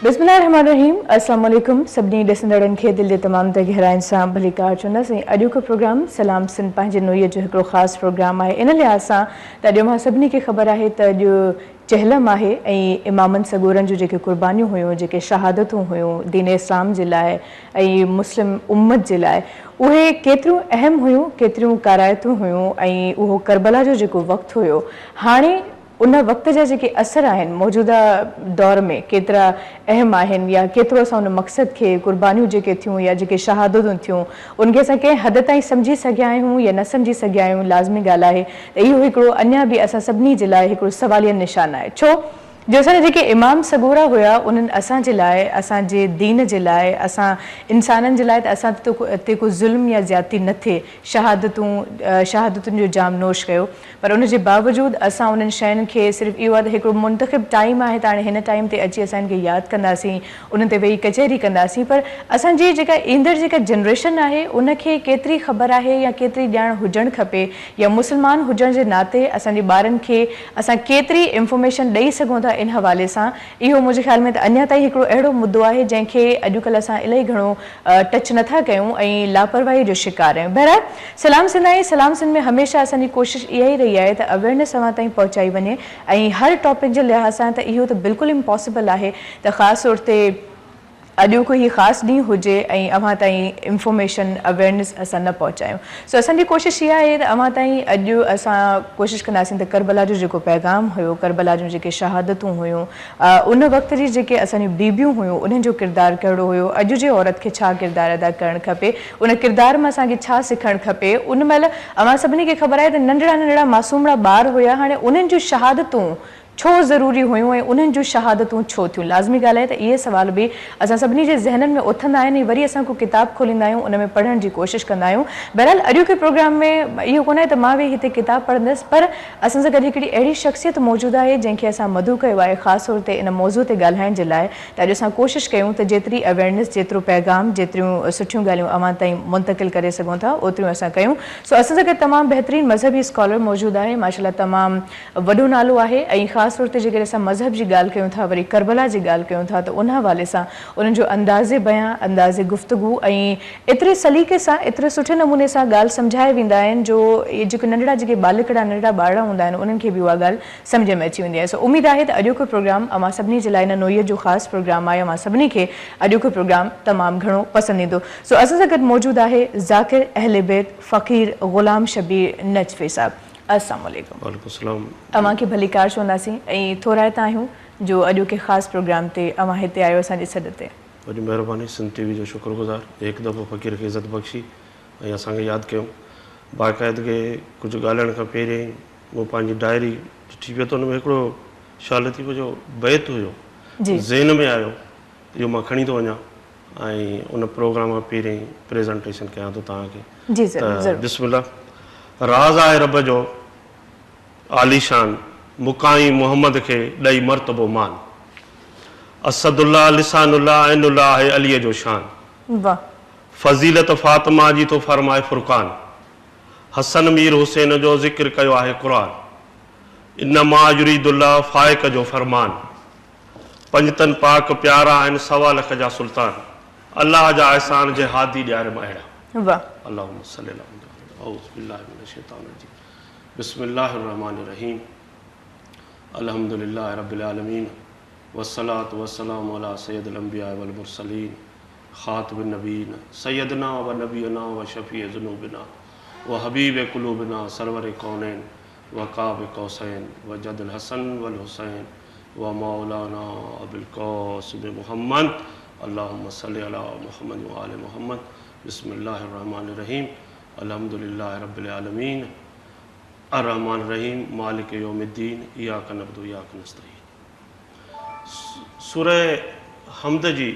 بسم الله الرحمٰن الرحيم السلام عليڪم سڀني ڏسندڙن کي دل جي تمام تر گهراين سان ڀليڪار چوندس ۽ اڄوڪو پروگرام سلام سنڌ پنهنجي نوعيت جو هڪڙو خاص پروگرام آهي ان لحاظ سان ته اڄ اوهان سڀني کي خبر آهي ته اڄ چهلم آهي ۽ امامن سڳورن جون جيڪي قربانيون هيون جيڪي شهادتون هيون دين اسلام جي لاء ۽ مسلم امت جي لاء اهي ڪيتريون اهم هيون ڪيتريون ڪارائتيون هيون ۽ اهو ڪربلا جو جيڪو وقت هيو هاڻي ان وقت جا جيڪي اثر آهن موجوده دور ۾ ڪيترا اهم آهن يا ڪيترو اسان ان مقصد کي قربانيون جيڪي ٿيون يا جيڪي شهادتون ٿيون ان کي اسان ڪنهن حد تائين سمجهي سگهيا آهيون يا نه سمجهي سگهيا آهيون لازمي ڳالهه آهي ته اهو هڪڙو اڃا به اسان سڀني جي لاء هڪڙو سواليه نشان آهي ڇو جو اسان جا جيڪي امام سڳورا هيا انهن اسان جي لاء اسان جي دين جي لاء اسان انسانن جي لاء ته اسان تي ڪو ظلم يا زيادتي نه ٿئي شهادتون شهادتن جو جام نوش ڪيو پر ان جي باوجود اسان انهن شين کي صرف اهو آهي ته هڪڙو منتخب ٽائيم آهي ته هاڻي هن ٽائيم تي اچي اسان هن کي ياد ڪنداسين انهن تي ويهي ڪچهري ڪنداسين پر اسان جي جيڪا ايندڙ جيڪا جنريشن آهي ان کي ڪيتري خبر آهي يا ڪيتري ڄاڻ هجڻ کپي يا مسلمان هجڻ جي ناتي اسان جي ٻارن کي اسان ڪيتري انفارميشن ڏئي سگهون ٿا ان حوالي سان اهو منهنجي خيال ۾ ته اڃا تائين هڪڙو اهڙو مدو آهي جنهن کي اڄڪلهه اسان الاهي گهڻو ٽچ نه ٿا ڪيون ۽ لاپرواهي جو شڪار آهيون. بهرحال سلام سنڌ آهي سلام سنڌ ۾ هميشه اسان جي ڪوشش اها ئي رهي آهي ته اويرنيس اوهان تائين پهچائي وڃي ۽ هر ٽاپڪ جي لحاظ سان ته اهو ته بلڪل امپاسبل آهي ته خاص طور تي اڄوڪو هي خاص ڏينهن هجي ۽ اوهان تائين انفارميشن اويرنيس اسان نه پهچايون سو اسان جي ڪوشش اها آهي ته اوهان تائين اڄ اسان ڪوشش ڪنداسين ته ڪربلا جو جيڪو پيغام هيو ڪربلا جون جيڪي شهادتون هيون ان وقت جي جيڪي اسان جون بيبيون هيون انهن جو ڪردار ڪهڙو هيو، اڄ جي عورت کي ڇا ڪردار ادا ڪرڻ کپي، ان ڪردار مان اسان کي ڇا سکڻ کپي، ان مهل اوهان سڀني کي خبر آهي ته ننڍڙا ننڍڙا معصومڙا ٻار هيا هاڻي انهن جون شهادتون ڇو ضروري هيون ۽ انهن جون شهادتون ڇو ٿيون؟ لازمي ڳالهه آهي ته اهي سوال به اسان سڀني جي ذهنن ۾ اٿندا آهن ۽ وري اسان ڪو ڪتاب کوليندا آهيون ان ۾ پڙهڻ جي ڪوشش ڪندا آهيون. بهرحال اڄوڪي پروگرام ۾ اهو ڪونه آهي ته مان ويهي هتي ڪتاب پڙهندس پر اسان سان گڏ هڪڙي اهڙي شخصيت موجود آهي جنهن کي اسان مدعو ڪيو آهي خاص طور تي ان موضوع تي ڳالهائڻ جي لاء ته اڄ اسان ڪوشش ڪيون ته جيتري اويرنيس جيترو پيغام جيتريون سٺيون ڳالهيون اوهان تائين منتقل ڪري سگهون ٿا اوتريون اسان ڪيون سو اسان سان گڏ تمام بهترين مذهبي اسڪالر موجود آهي ماشاءالله تمام وڏو نالو آهي ۽ خاص طور تي جيڪڏهن اسان مذهب جي ڳالهه ڪيون ٿا وري ڪربلا جي ڳالهه ڪيون ٿا ته ان حوالي سان انهن جو انداز بيان انداز گفتگو ۽ ايتري سليقي سان ايتري سٺي نموني سان ڳالهه سمجهائي ويندا آهن جو اهي جيڪي ننڍڙا جيڪي ٻالڪڙا ننڍڙا ٻارڙا هوندا آهن انهن کي به اها ڳالهه سمجهه ۾ اچي ويندي آهي سو اميد آهي ته اڄوڪو پروگرام اوهان سڀني جي لاء ان نوعيت جو خاص پروگرام آهي اوهان سڀني کي اڄوڪو پروگرام تمام گهڻو پسند ايندو سو اسان سان گڏ موجود آهي ذاڪر اهل بيت فقير غلام شبير نجفي صاحب السلام عليڪم. وعليڪم السلام. اوهان کي ڀليڪار چونداسين ۽ ٿورائتا آهيون جو اڄوڪي خاص پروگرام تي اوهان هتي آيو اسان جي سڏ تي. وڏي مهرباني سنڌ ٽي وي جو شڪر گذار جو هڪ دفعو فقير کي عزت بخشي ۽ اسان کي ياد ڪيو. باقاعدگي ڪجهه ڳالهائڻ کان پهرين مون پنهنجي ڊائري ڏٺي پئي ته ان ۾ هڪڙو شاهه لطيف جو بيت هيو ذهن ۾ آيو ته اهو مان کڻي ٿو وڃان ۽ ان پروگرام کان پهرين پريزنٽيشن ڪيان ٿو توهان کي ته بسم الله راز آهي رب جو عاليشان مڪائين محمد کي ڏئي مرتبو مان. اسد الله لسان الله عين الله آهي عليء جو شان. واه. فضيلت فاطمه جي ٿو فرمائي فرقان. حسن مير حسين جو ذڪر ڪيو آهي قرآن. انما يريد الله فائق جو فرمان. پنجتن پاڪ پيارا آهن سوا لک جا سلطان. الله جا احسان جي هادي ڏياريم اهڙا. واه. اللهم صل علي محمد اعوذ بالله من الشيطان الرجيم بسم الله الرحمن الرحيم الحمد لله رب العالمين والصلاة والسلام علي سيد الانبياء والمرسلين خاتم النبيين سيدنا ونبينا وشفيع ذنوبنا وحبيب قلوبنا سرور ڪونين وقاب قوسين وجد الحسن والحسين ومولانا ابي القاسم محمد اللهم صل علي محمد وآل محمد بسم الله الرحمن الرحيم الحمد لله رب العالمين الرحمٰن الرحيم مالڪ يوم الدين اياڪ نعبد واياڪ نستعين سوره حمد جي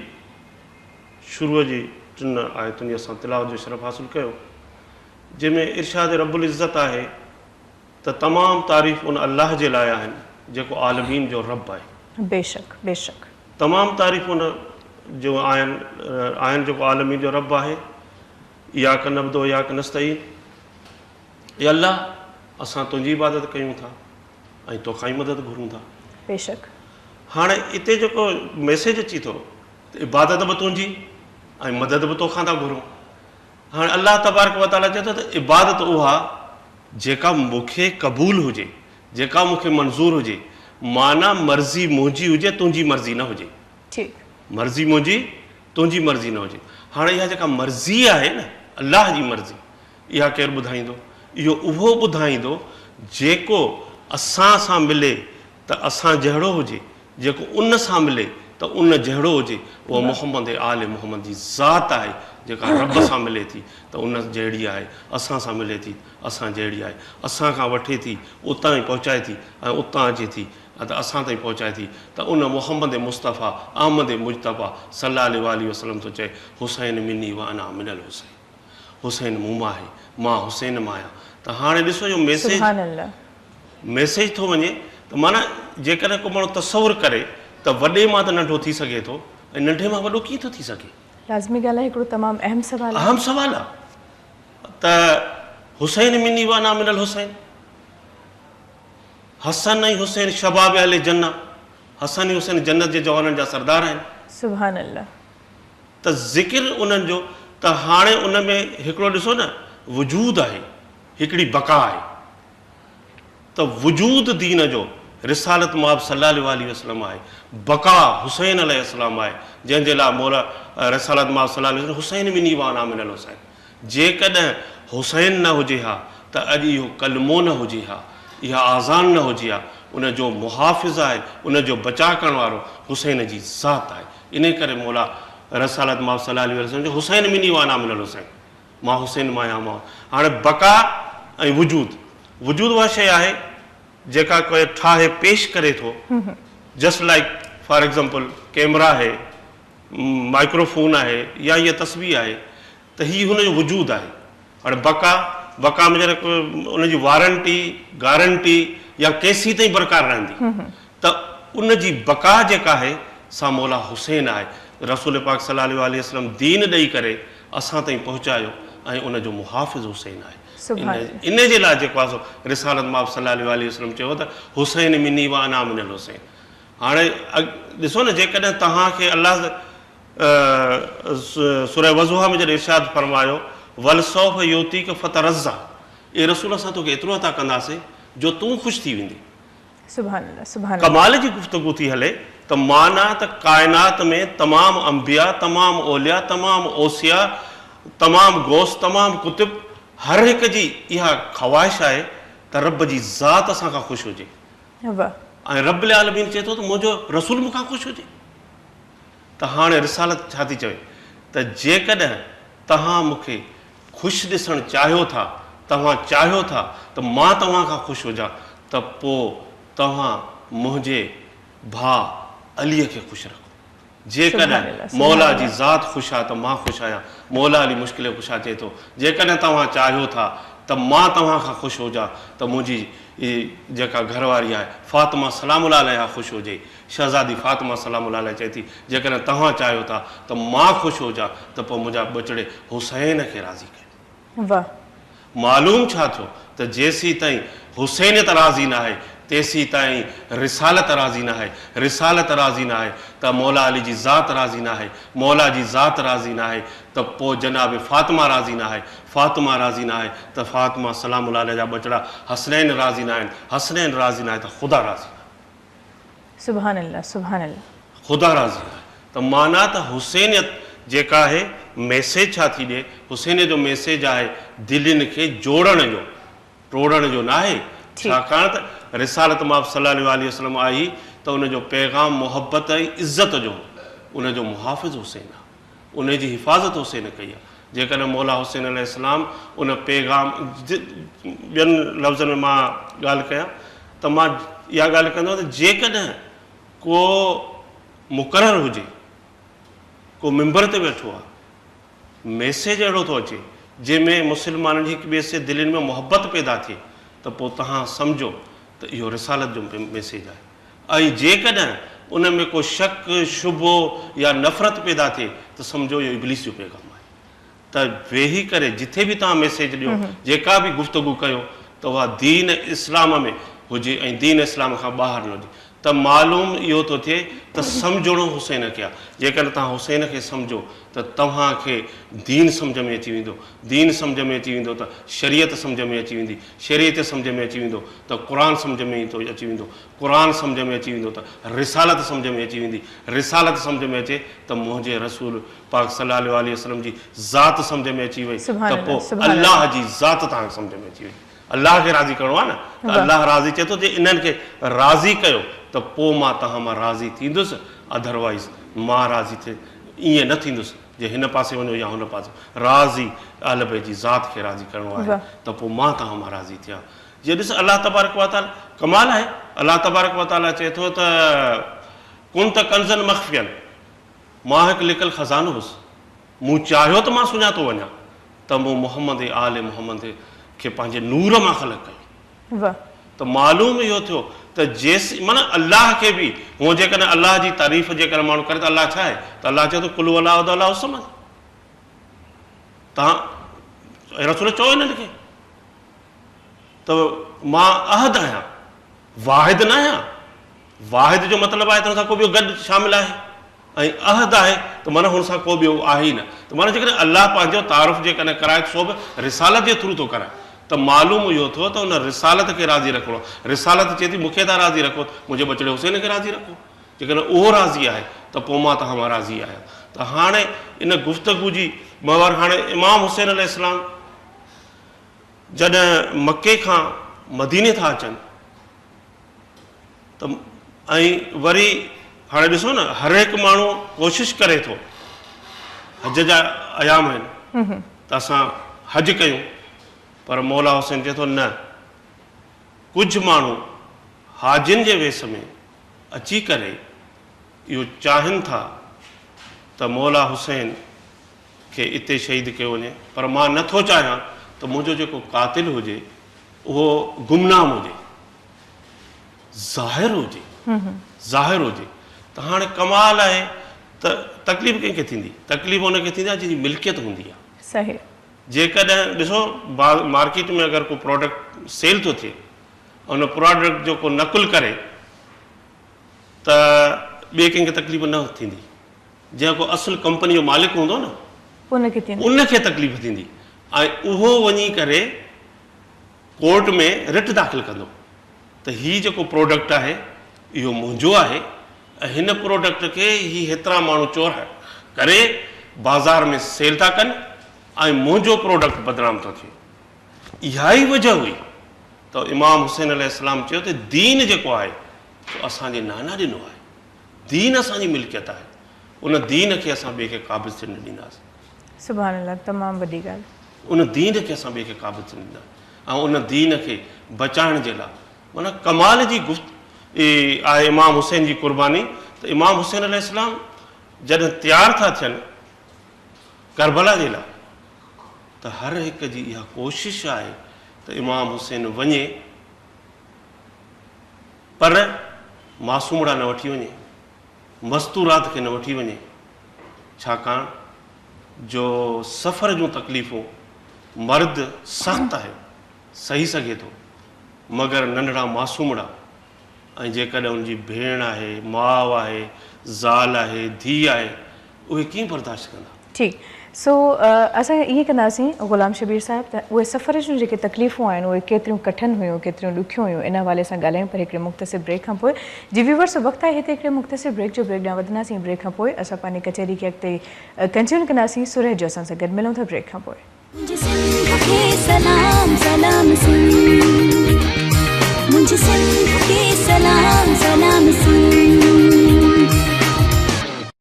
شروع جي ٽن آيتن جي اسان تلاوت جو شرف حاصل ڪيو جنهن ۾ ارشاد رب العزت آهي ته تمام تعريف ان الله جي لاء آهن جيڪو عالمين جو رب آهي. بيشڪ بيشڪ. تمام تعريف ان جو آهن آهن جيڪو عالمين جو رب آهي. اياڪ نعبد و اياڪ نستعين اي الله اسان تنهنجي عبادت ڪيون ٿا ۽ توکان ئي مدد گهرون ٿا. بيشڪ. هاڻي اتي جيڪو ميسيج اچي ٿو ته عبادت به تنهنجي ۽ مدد به توکان ٿا گهرون. هاڻي الله تبارڪ و تعاليٰ چئي ٿو ته عبادت اها جيڪا مون کي قبول هجي، جيڪا مون کي منظور هجي، معنيٰ مرضي منهنجي هجي تنهنجي مرضي نه هجي. ٺيڪ. مرضي منهنجي تنهنجي مرضي نه هجي. هاڻي اها جيڪا مرضي آهي نه الله جي مرضي اها ڪير ٻڌائيندو؟ اهو اهو ٻڌائيندو جيڪو اسان سان ملي ته اسان جهڙو هجي، جيڪو ان سان ملي ته ان جهڙو هجي، اها محمد ۽ آل محمد جي ذات آهي، جيڪا رب سان ملي ٿي ته ان جهڙي آهي، اسان سان ملي ٿي اسان جهڙي آهي، اسان کان وٺي ٿي اتان ئي پهچائي ٿي ۽ اتان اچي ٿي ته اسان تائين پهچائي ٿي ته ان محمد مصطفيٰ احمد مجتبيٰ صلّي الله عليه واٰله وسلّم ٿو چئي، حسين مني وانا من الحسين. حسين مون مان آهي، مان حسين مان آهيان ته هاڻي ڏسو اهو ميسيج سبحان الله. ميسيج ٿو وڃي ته معنيٰ جيڪڏهن ڪو ماڻهو تصور ڪري ته وڏي مان ته ننڍو ٿي سگهي ٿو ۽ ننڍي مان وڏو ڪيئن ٿو ٿي سگهي؟ لازمي ڳالهه آهي هڪڙو تمام اهم سوال آهي. اهم سوال آهي ته حسين مني وانا من الحسين حسن ۽ حسين شباب اهل جنه حسن ۽ حسين جنت جي جوانن جا سردار آهن. سبحان الله. ته ذڪر انهن جو ته هاڻي ان ۾ هڪڙو ڏسو نه وجود آهي هڪڙي بقا آهي ته وجود دين جو رسالت مآب صلي الله عليه واٰله وسلم آهي بقا حسين عليه السلام آهي جنهن جي لاء مولا رسالت مآب صلي الله عليه وسلم حسين مني وانا من الحسين جيڪڏهن حسين نه هجي ها ته اڄ اهو ڪلمو نه هجي ها، اها آذان نه هجي ها، ان جو محافظ آهي، ان جو بچاء ڪرڻ وارو حسين جي ذات آهي. انهي ڪري مولا رسالت مآب صلي الله عليه وسلم چيو حسين مني وانا من الحسين مان حسين مان آهيان مان هاڻي بقا ۽ وجود وجود اها شيء آهي جيڪا ڪوئي ٺاهي پيش ڪري ٿو just like for example camera آهي مائڪروفون آهي يا هيء تسبيح آهي ته هي هن جو وجود آهي. هاڻي بقا، بقا ۾ جڏهن ان جي وارنٽي، گارنٽي يا ڪيسين تائين برقرار رهندي ته ان جي بقا جيڪا آهي سا مولا حسين آهي. رسول پاڪ صلي الله عليه واٰله وسلم دين ڏئي ڪري اسان تائين پهچايو ۽ ان جو محافظ حسين آهي. ان جي لاء جيڪو آهي سو رسالت مآب صلي الله عليه واٰله وسلم چيو ته حسين مني وانا من الحسين. هاڻي ڏسو نه جيڪڏهن توهان کي الله سوره والضحيٰ ۾ جڏهن ارشاد فرمايو ولسوف يعطيڪ فترضيٰ اي رسول اسان توکي ايترو عطا ڪنداسين جو تون خوش ٿي ويندين. سبحان الله سبحان الله. ڪمال جي گفتگو ٿي هلي ته معنيٰ ته ڪائنات ۾ تمام انبياء تمام اولياء تمام اوصياء تمام غوث تمام قطب هر هڪ جي اها خواهش آهي ته رب جي ذات اسان کان خوش هجي. واھ. ۽ رب العالمين چئي ٿو ته منهنجو رسول مون کان خوش هجي ته هاڻي رسالت ڇا ٿي چوي ته جيڪڏهن توهان مون کي خوش ڏسڻ چاهيو ٿا، توهان چاهيو ٿا ته مان توهان کان خوش هجان ته پوء توهان منهنجي ڀاء علي کي خوش رکو. جيڪڏهن مولا جي ذات خوش آ ته مان خوش آهيان. مولا علي مشڪل ڪشا چئي ٿو، جيڪڏهن توهان چاهيو ٿا ته مان توهان کان خوش هجان ته منهنجي جيڪا گهر واري آهي فاطمه سلام الله عليها خوش هجي. شهزادي فاطمه سلام الله عليها چئي ٿي، جيڪڏهن توهان چاهيو ٿا ته مان خوش هجان ته پوء منهنجا ٻچڙي حسين کي راضي ڪيو. واھ. معلوم ڇا ٿيو ته جيسيتائين حسينيت راضي ناهي تيسيتائين رسالت راضي ناهي، رسالت راضي ناهي ته مولا علي جي ذات راضي ناهي، مولا جي ذات راضي ناهي ته پوء جناب فاطمه راضي ناهي، فاطمه راضي ناهي ته فاطمه سلام الله عليها جا ٻچڙا حسنين راضي ناهن، حسنين راضي ناهي ته خدا راضي ناهي. سبحان الله سبحان الله. خدا راضي آهي ته معنيٰ ته حسينيت جيڪا آهي ميسيج ڇا ٿي ڏئي حسينيت جو ميسيج آهي دلين کي جوڙڻ جو ٽوڙڻ جو ناهي ڇاڪاڻ ته رسالت مآب صلي الله عليه واٰله وسلم آئي ته ان جو پيغام محبت ۽ عزت جو هو ان جو محافظ حسين آهي. انهي جي حفاظت حسين ڪئي آهي. جيڪڏهن مولا حسين عليه السلام ان پيغام ٻين لفظن ۾ مان ڳالهه ڪيان ته مان اها ڳالهه ڪندو ته جيڪڏهن ڪو مقرر هجي ڪو منبر تي ويٺو آهي ميسيج اهڙو ٿو اچي جنهن ۾ مسلمانن جي هڪ ٻئي سي دلين ۾ محبت پيدا ٿئي ته پوء توهان سمجهو ته اهو رسالت جو ميسيج آهي. ۽ جيڪڏهن ان ۾ ڪو شڪ، شبهو يا نفرت پيدا ٿئي ته سمجهو اهو ابليس جو پيغام آهي ته ويهي ڪري جٿي به توهان ميسيج ڏيو، جيڪا به گفتگو ڪيو ته اها دين اسلام ۾ هجي ۽ دين اسلام کان ٻاهر نه هجي. ته معلوم اهو ٿو ٿئي ته سمجهڻو حسين کي آ. جيڪڏهن توهان حسين کي سمجهو ته توهان کي دين سمجهه ۾ اچي ويندو. دين سمجهه ۾ اچي ويندو ته شريعت سمجهه ۾ اچي ويندي. شريعت سمجهه ۾ اچي ويندو ته قرآن سمجهه ۾ اچي ويندو. قرآن سمجهه ۾ اچي ويندو ته رسالت سمجهه ۾ اچي ويندي. رسالت سمجهه ۾ اچي ته منهنجي رسول پاڪ صلي الله عليه وسلم جي ذات سمجهه ۾ اچي وئي ته پوء الله جي ذات توهان کي سمجهه ۾ اچي وئي. الله کي راضي ڪرڻو آهي نه ته الله راضي چئي ٿو جي انهن کي راضي ڪيو ته پوء مان توهان مان راضي ٿيندس اڌروائيز مان راضي ٿي ائين نه ٿيندس جي هن پاسي وڃو يا هن پاسي راضي اهل بيت جي ذات کي راضي ڪرڻو آهي ته پوء مان توهان مان راضي ٿيان جي ڏس الله تبارڪ وتعالي ڪمال آهي الله تبارڪ وتعالي چئي ٿو ته ڪنت ڪنزا مخفيا مان هڪ لڪل خزانو هوس مون چاهيو ته مان سڃاتو وڃان ته مون محمد ۽ آل محمد کي پنهنجي نور مان خلق ڪيو. واه. ته معلوم اهو ٿيو ته جيسين معنيٰ الله کي به هونء جيڪڏهن الله جي تعريف جيڪڏهن ماڻهو ڪري ته الله ڇا آهي؟ ته الله چئي ٿو قل هو الله احد الله الصمد توهان اي رسول چئو انهن کي ته مان احد آهيان واحد نه آهيان واحد جو مطلب آهي ته هن سان ڪو ٻيو گڏ شامل آهي. ۽ احد آهي ته معنيٰ هن سان ڪو ٻيو آهي ئي نه ته معنيٰ جيڪڏهن الله پنهنجو تعارف جيڪڏهن ڪرائي ٿو سو به رسالت جي ٿرو ٿو ڪرائي ته معلوم اهو ٿيو ته ان رسالت کي راضي رکڻو آهي رسالت چئي ٿي مون کي ٿا راضي رکو منهنجي ٻچڙي حسين کي راضي رکو جيڪڏهن اهو راضي آهي ته پوء مان توهان مان راضي آهيان ته هاڻي ان گفتگو جي محور هاڻي امام حسين عليه السلام جڏهن مڪي کان مديني ٿا اچن ته ۽ وري هاڻي ڏسو نه هر هڪ ماڻهو ڪوشش ڪري ٿو حج جا ايام آهن ته اسان حج ڪيون پر مولا حسين چئي ٿو نه ڪجهه ماڻهو حاجين جي ويس ۾ اچي ڪري اهو چاهين ٿا ته مولا حسين کي اتي شهيد ڪيو وڃي پر مان نه ٿو چاهيان ته منهنجو جيڪو قاتل هجي اهو گمنام هجي ظاهر هجي ظاهر هجي ته هاڻي ڪمال آهي ته تڪليف ڪنهن کي ٿيندي تڪليف ان کي ٿيندي آهي جنهن جي ملڪيت هوندي آهي. صحيح. جيڪڏهن ڏسو مارڪيٽ ۾ اگر ڪو پراڊڪٽ سيل ٿو ٿئي ان پراڊڪٽ جو ڪو نقل ڪري ته ٻئي ڪنهن کي تڪليف نه ٿيندي جيڪو اصل ڪمپني جو مالڪ هوندو نه ان کي ٿيندي ان کي تڪليف ٿيندي ۽ اهو وڃي ڪري ڪورٽ ۾ رٽ داخل ڪندو ته هي جيڪو پراڊڪٽ آهي اهو منهنجو آهي ۽ هن پراڊڪٽ کي هي هيترا ماڻهو چورائي ڪري بازار ۾ سيل ٿا ڪن ۽ منهنجو پراڊڪٽ بدنام ٿو ٿئي. اها ئي وجه هئي ته امام حسين عليه السلام چيو ته دين جيڪو آهي سو اسان جي نانا ڏنو آهي. دين اسان جي ملڪيت آهي. ان دين کي اسان ٻئي کي قابض ٿيڻ نه ڏينداسين. سبحان الله تمام وڏي ڳالهه. ان دين کي اسان ٻئي کي قابض ٿيڻ نه ڏينداسين ۽ ان دين کي بچائڻ جي لاء معنيٰ ڪمال جي گفت آهي امام حسين جي قرباني ته امام حسين عليه السلام جڏهن تيار ٿا ٿين ڪربلا جي لاء ته هر هڪ جي اها ڪوشش آهي ته امام حسين وڃي پر معصومڙا نه وٺي وڃي مستورات کي نه وٺي وڃي ڇاڪاڻ جو سفر جون تڪليفون مرد سخت آهي سهي سگهي ٿو مگر ننڍڙا معصومڙا ۽ جيڪڏهن ان جي ڀيڻ آهي، ماء آهي، زال آهي، ڌيء آهي اهي ڪيئن برداشت ڪندا؟ ٺيڪ سو اسان ائين ڪنداسين غلام شبير صاحب ته اهي سفر جون جيڪي تڪليفون آهن اهي ڪيتريون ڪٺن هيون ڪيتريون ڏکيون هيون ان حوالي سان ڳالهايون پر هڪڙي مختصر بريڪ کان پوء جي ويورس وقت آهي هتي هڪڙي مختصر بريڪ جو بريڪ ڏانهن وڌنداسين بريڪ کان پوء اسان پنهنجي ڪچهري کي اڳتي ڪنٽينيو ڪنداسين سو رهجو اسان سان گڏ ملون ٿا بريڪ کان پوء. منهنجي سنڌ کي سلام سلام سنڌ منهنجي سنڌ کي سلام سلام سنڌ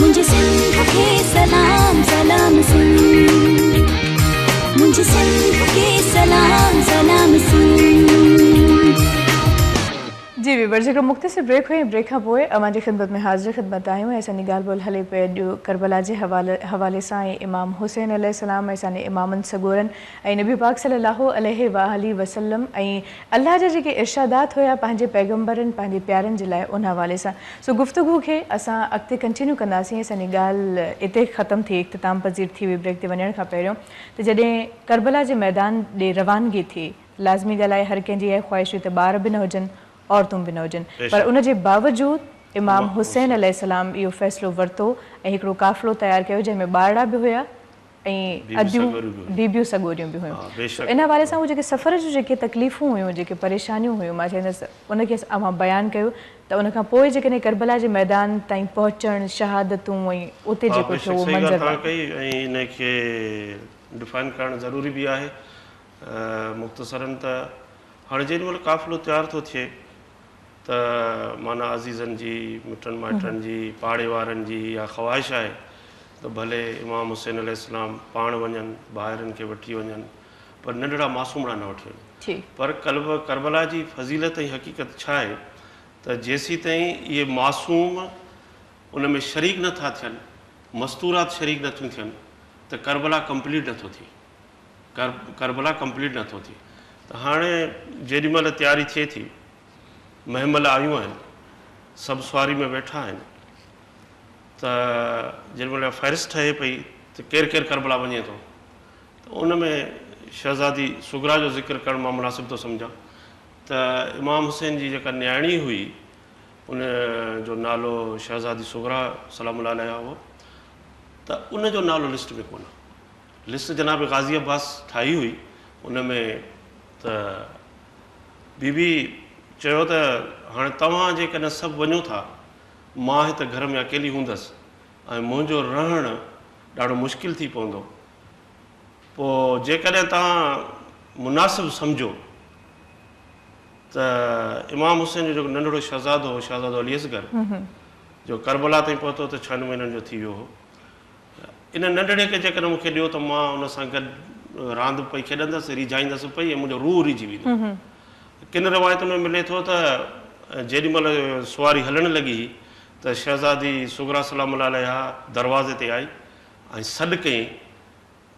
منهنجي سنڌ کي سلام سلام سنڌ منهنجي سنڌ کي سلام سلام سنڌ. جي ويورز هڪڙو مختصر بريڪ هيو ۽ بريڪ کان پوء اوهان جي خدمت ۾ حاضر خدمت آهيون ۽ اسان جي ڳالهه ٻولهه هلي پئي اڄ ڪربلا جي حوالي سان ۽ امام حسين عليه السلام ۽ اسان جي امامن سڳورن ۽ نبي پاڪ صلي الله عليه واٰله وسلم ۽ الله جا جيڪي ارشادات هيا پنهنجي پيغمبرن پنهنجي پيارن جي لاء ان حوالي سان سو گفتگو کي اسان اڳتي ڪنٽينيو ڪنداسين اسان جي ڳالهه اتي ختم ٿي اختتام پذير ٿي وئي بريڪ تي وڃڻ کان پهريون ته جڏهن ڪربلا جي ميدان ڏي روانگي ٿي لازمي ڳالهه آهي هر ڪنهن جي اها خواهش هئي ته ٻار به نه هجن، عورتون به نه هجن پر ان جي باوجود امام حسين عليه السلام اهو فيصلو ورتو ۽ هڪڙو قافلو تيار ڪيو جنهن ۾ ٻارڙا به هيا ۽ اديون بيبيون سڳوريون به هيون. ان حوالي سان اهي جيڪي سفر جون جيڪي تڪليفون هيون جيڪي پريشانيون هيون مان چوندس ان کي اوهان بيان ڪيو ته ان کان پوء جيڪڏهن ڪربلا جي ميدان تائين پهچڻ شهادتون ۽ اتي جيڪو ٿيو اهو صحيح منظر ڳالهه توهان ڪئي ۽ ان کي ڊفائن ڪرڻ ضروري به آهي مختصراً ته هاڻي جيڏي مهل قافلو تيار ٿو ٿئي ته معنيٰ عزيزن جي، مٽن مائٽن جي، پاڙي وارن جي اها خواهش آهي ته ڀلي امام حسين عليه السلام پاڻ وڃن، ڀائرن کي وٺي وڃن، پر ننڍڙا معصومڙا نه وٺي وڃن. پر ڪربلا جي فضيلت ۽ حقيقت ڇا آهي ته جيسيتائين اهي معصوم ان ۾ شريڪ نه ٿا ٿين، مستورات شريڪ نه ٿيون ٿين ته ڪربلا ڪمپليٽ نه ٿو ٿئي. ڪربلا ڪمپليٽ نه ٿو ٿئي. ته هاڻي جيڏي مهل تياري ٿئي ٿي، محمل آيون آهن، سڀ سواري ۾ ويٺا آهن ته جيڏي مهل فهرست ٺهي پئي ته ڪير ڪير ڪربلا وڃي ٿو ته ان ۾ شهزادي صغريٰ جو ذڪر ڪرڻ مان مناسب ٿو سمجهان ته امام حسين جي جيڪا نياڻي هئي ان جو نالو شهزادي صغريٰ سلام الله عليها هو ته ان جو نالو لسٽ ۾ ڪونه. لسٽ جناب غازي عباس ٺاهي هئي ان ۾ ته بي بي چيو ته هاڻي توهان جيڪڏهن سڀ وڃو ٿا مان هت گهر ۾ اڪيلي هوندس ۽ منهنجو رهڻ ڏاڍو مشڪل ٿي پوندو پوء جيڪڏهن توهان مناسب سمجهو ته امام حسين جو جيڪو ننڍڙو شهزادو هو شهزادو علي اصغر جو ڪربلا تائين پهتو ته ڇهن مهينن جو ٿي ويو هو ان ننڍڙي کي جيڪڏهن مون کي ڏيو ته مان ان سان گڏ راند به پئي کيڏندس، ريجهائيندس به پئي ۽ منهنجو روح ريجهي ويندو. ڪن روايتن ۾ ملي ٿو ته جيڏي مهل سواري هلڻ لڳي هئي ته شهزادي صغريٰ سلام الله عليها دروازي تي آئي ۽ سڏ ڪيائين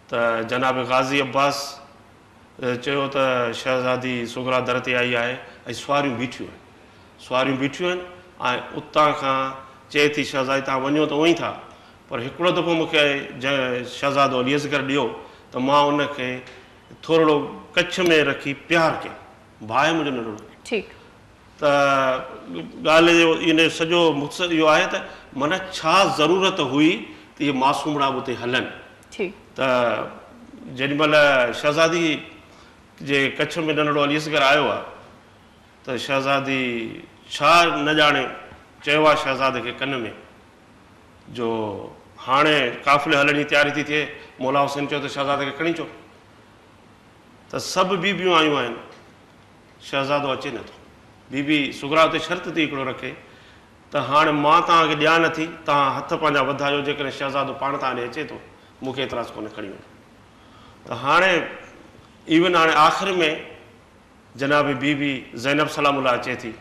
ته جناب غازي عباس چيو ته شهزادي صغريٰ در تي آئي آهي ۽ سواريون بيٺيون آهن. سواريون بيٺيون آهن ۽ اتان کان چئي ٿي شهزادي توهان وڃو ته اونئين ٿا پر هڪڙو دفعو مون کي شهزادو علي اصغر ڏيو ته مان ان کي ٿورڙو ڪڇ ۾ رکي پيار ڪيان. ڀاء منهنجو ننڍڙو. ٺيڪ. ته ڳالهه جو ان جو سڄو مقصد اهو آهي ته معنيٰ ڇا ضرورت هئي ته اهي معصومڙا به اتي هلن. ٺيڪ. ته جيڏي مهل شهزادي جي ڪڇ ۾ ننڍڙو علي اصغر آيو آ ته شهزادي ڇا نه ڄاڻي چيو آ شهزادي کي ڪن ۾ جو هاڻي قافلي هلڻ جي تياري ٿي ٿئي مولا حسين چيو ته شهزادي کي کڻي اچو ته سڀ بيبيون آيون آهن شهزادو اچي نه ٿو. بي بي صغريٰ اتي شرط ٿي هڪڙو رکي ته هاڻ مان توهان کي ڏيان نه ٿي، توهان هٿ پنهنجا وڌايو، جيڪڏهن شهزادو پاڻ توهان ڏي اچي ٿو، مون کي اعتراض ڪونهي کڻي وڃو. ته هاڻي ايون هاڻي آخر ۾ جناب بي بي زينب سلام الله اچي ٿي.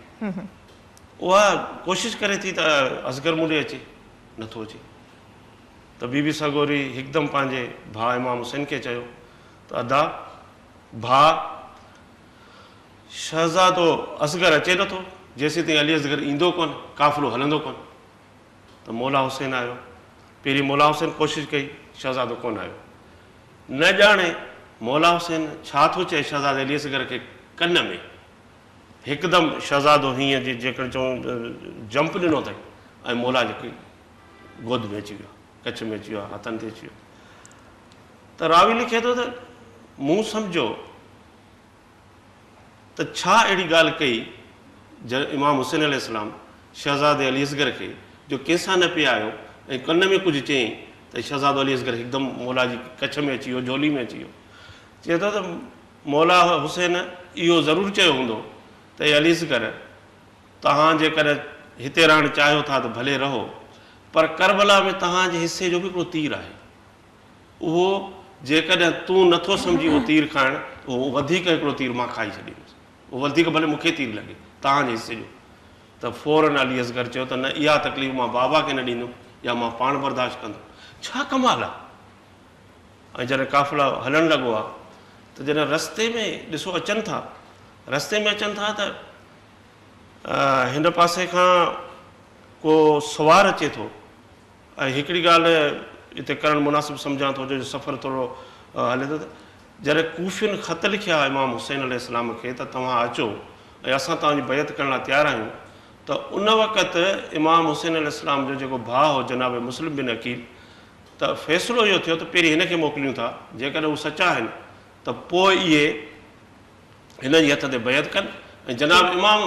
اها ڪوشش ڪري ٿي ته اصغر مون ڏي اچي، نه ٿو اچي. ته بي بي سڳوري هڪدم پنهنجي ڀاء امام حسين کي چيو ته ادا! ڀاء! شهزادو اصغر اچي نٿو، جيسيتائين علي اصغر ايندو ڪونه، قافلو هلندو ڪونه. ته مولا حسين آيو. پهرين مولا حسين ڪوشش ڪئي، شهزادو ڪونه آيو. نه ڄاڻي مولا حسين ڇا ٿو چئي شهزادي علي اصغر کي ڪن ۾. هڪدم شهزادو هيئن جيڪڏهن چئون جمپ ڏنو اٿئي ۽ مولا جي گود ۾ اچي ويو، ڪڇ ۾ اچي ويو، هٿن تي اچي ويو. ته راوي لکي ٿو ته مون سمجهيو ته ڇا اهڙي ڳالهه ڪئي امام حسين عليه السلام شهزادي علي اصغر کي جو ڪنهن سان نه پئي آيو ۽ ڪن ۾ ڪجهه چيائين ته شهزادو علي اصغر هڪدم مولا جي ڪڇ ۾ اچي ويو، جهولي ۾ اچي ويو. چئي ٿو ته مولا حسين اهو ضرور چيو هوندو ته اي علي اصغر! توهان جيڪڏهن هتي رهڻ چاهيو ٿا ته ڀلي رهو پر ڪربلا ۾ توهان جي حصي جو به هڪڙو تير آهي. اهو جيڪڏهن تون نه ٿو سمجهين اهو تير کائڻ ته اهو وڌيڪ هڪڙو تير مان کائي ڇڏيندس. اهو وڌيڪ ڀلي مون کي تير لڳي توهان جي حصي جو. ته فوراً علي اصغر چيو ته نه اها تڪليف مان بابا کي نه ڏيندم اها مان پاڻ برداشت ڪندم. ڇا ڪمال آ! ۽ جڏهن قافلو هلڻ لڳو آ ته جڏهن رستي ۾ ڏسو اچن ٿا رستي ۾ اچن ٿا ته هن پاسي کان ڪو سوار اچي ٿو ۽ هڪڙي ڳالهه هتي ڪرڻ مناسب سمجهان ٿو جو سفر ٿورو هلي ٿو ته جڏهن ڪوفين خط لکيا امام حسين عليه السلام کي ته توهان اچو ۽ اسان توهان جي بيعت ڪرڻ لاء تيار آهيون ته ان وقت امام حسين عليه السلام جو جيڪو ڀاء هو جناب مسلم بن عقيل ته فيصلو اهو ٿيو ته پهرين هن کي موڪليون ٿا جيڪڏهن هو سچا آهن ته پوء اهي هن جي هٿ تي بيعت ڪن ۽ جناب امام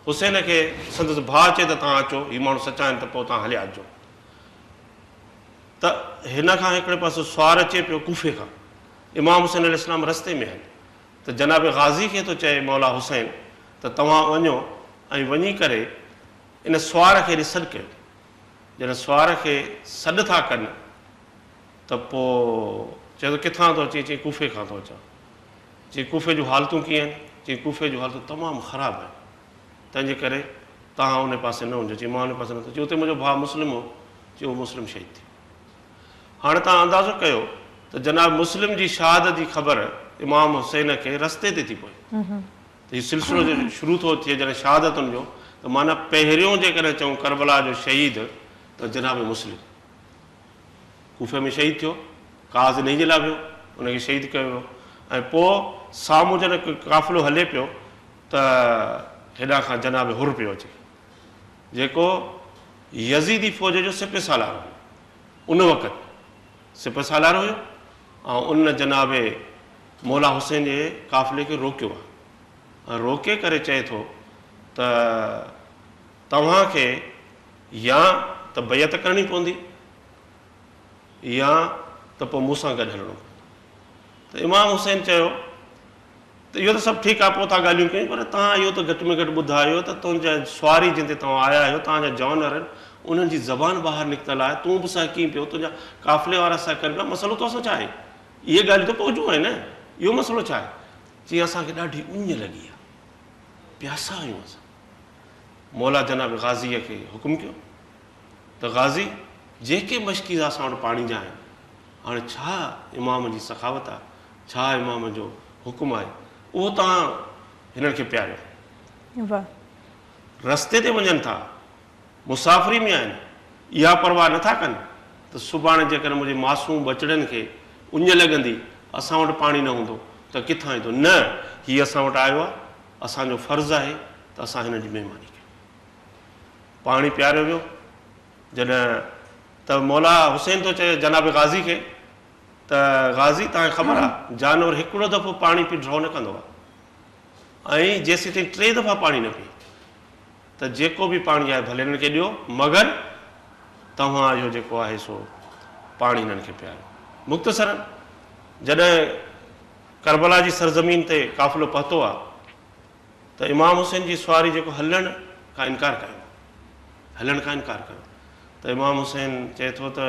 حسين کي سندس ڀاء چئي ته توهان اچو هي ماڻهو سچا آهن ته پوء توهان هليا اچجو ته هن کان هڪڙي پاسي سوار اچي پيو ڪوفي کان امام حسين عليه السلام رستي ۾ آهن ته جناب غازي کي ٿو چئي مولا حسين ته توهان وڃو ۽ وڃي ڪري ان سوار کي هيڏي سڏ ڪيو. جڏهن سوار کي سڏ ٿا ڪن ته پوء چئي ٿو ڪٿان ٿو اچين؟ چئي ڪوفي کان ٿو اچان. چئي ڪوفي جون حالتون ڪيئن آهن؟ چئي ڪوفي جون حالتون تمام خراب آهن تنهن جي ڪري توهان ان پاسي نه وڃجو. چئي مان ان پاسي نه ٿو. چئي اتي منهنجو ڀاء مسلم هو. چئي اهو مسلم شهيد ٿيو. هاڻي توهان اندازو ڪيو ته جناب مسلم جي شهادت جي خبر امام حسين کي رستي تي ٿي پوي ته هي سلسلو جو شروع ٿو ٿئي جڏهن شهادتن جو ته معنيٰ پهريون جيڪڏهن چئون ڪربلا جو شهيد ته جناب مسلم ڪوفي ۾ شهيد ٿيو، ڪاز انهي جي لاء ويو، ان کي شهيد ڪيو ويو ۽ پوء سامهون جڏهن قافلو هلي پيو ته هيڏانهن کان جناب حر پيو اچي جيڪو يزيدي فوج جو سپهه سالار هيو. ان وقت سپهه سالار هيو ۽ ان جناب مولا حسين جي قافلي کي روڪيو آهي ۽ روڪي ڪري چئي ٿو ته توهان کي يا ته بيعت ڪرڻي پوندي يا ته پوء مون سان گڏ هلڻو پوندو. ته امام حسين چيو ته اهو ته سڀ ٺيڪ آهي پوء ٿا ڳالهيون ڪيون پر توهان اهو ته گهٽ ۾ گهٽ ٻڌايو ته تنهنجا سواري جن تي توهان آيا آهيو توهان جا جانور آهن انهن جي زبان ٻاهر نڪتل آهي تون به سهڪين پيو تنهنجا قافلي وارا سهڪن پيا مسئلو تو سان ڇا آهي اهي ڳالهيون ته پوء جون آهن نه اهو مسئلو ڇا آهي چي اسان کي ڏاڍي اڃ لڳي آهي پياسا آهيون اسان مولا جناب غازيء کي حڪم ڪيو ته غازي جيڪي مشڪيزا اسان وٽ پاڻي جا آهن هاڻي ڇا امام جي سخاوت آهي، ڇا امام جو حڪم آهي، اهو توهان هنن کي پياريو. واهه. رستي تي وڃن ٿا، مسافري ۾ آهن، اها پرواهه نه ٿا ڪن ته سڀاڻي جيڪڏهن منهنجي معصوم ٻچڙن کي اڃ لڳندي، اسان وٽ پاڻي نه هوندو ته ڪٿان ايندو؟ نه، هي اسان وٽ آيو آهي، اسان جو فرض آهي ته اسان هن جي مهماني ڪيون. پاڻي پياريو ويو. جڏهن ته مولا حسين ٿو چئي جناب غازي کي ته غازي توهان کي خبر آ جانور هڪڙو دفعو پاڻي پي ڍؤ نه ڪندو آ ۽ جيسيتائين ٽي دفعا پاڻي نه پي ته جيڪو به پاڻي آهي ڀلي هنن کي ڏيو مگر توهان اهو جيڪو آهي سو پاڻي هنن کي پياريو. مختصرا جڏهن ڪربلا جي سرزمين تي قافلو پهتو آ ته امام حسين جي سواري جيڪو هلڻ کان انڪار ڪيو هلڻ کان انڪار ڪيو ته امام حسين چئي ٿو ته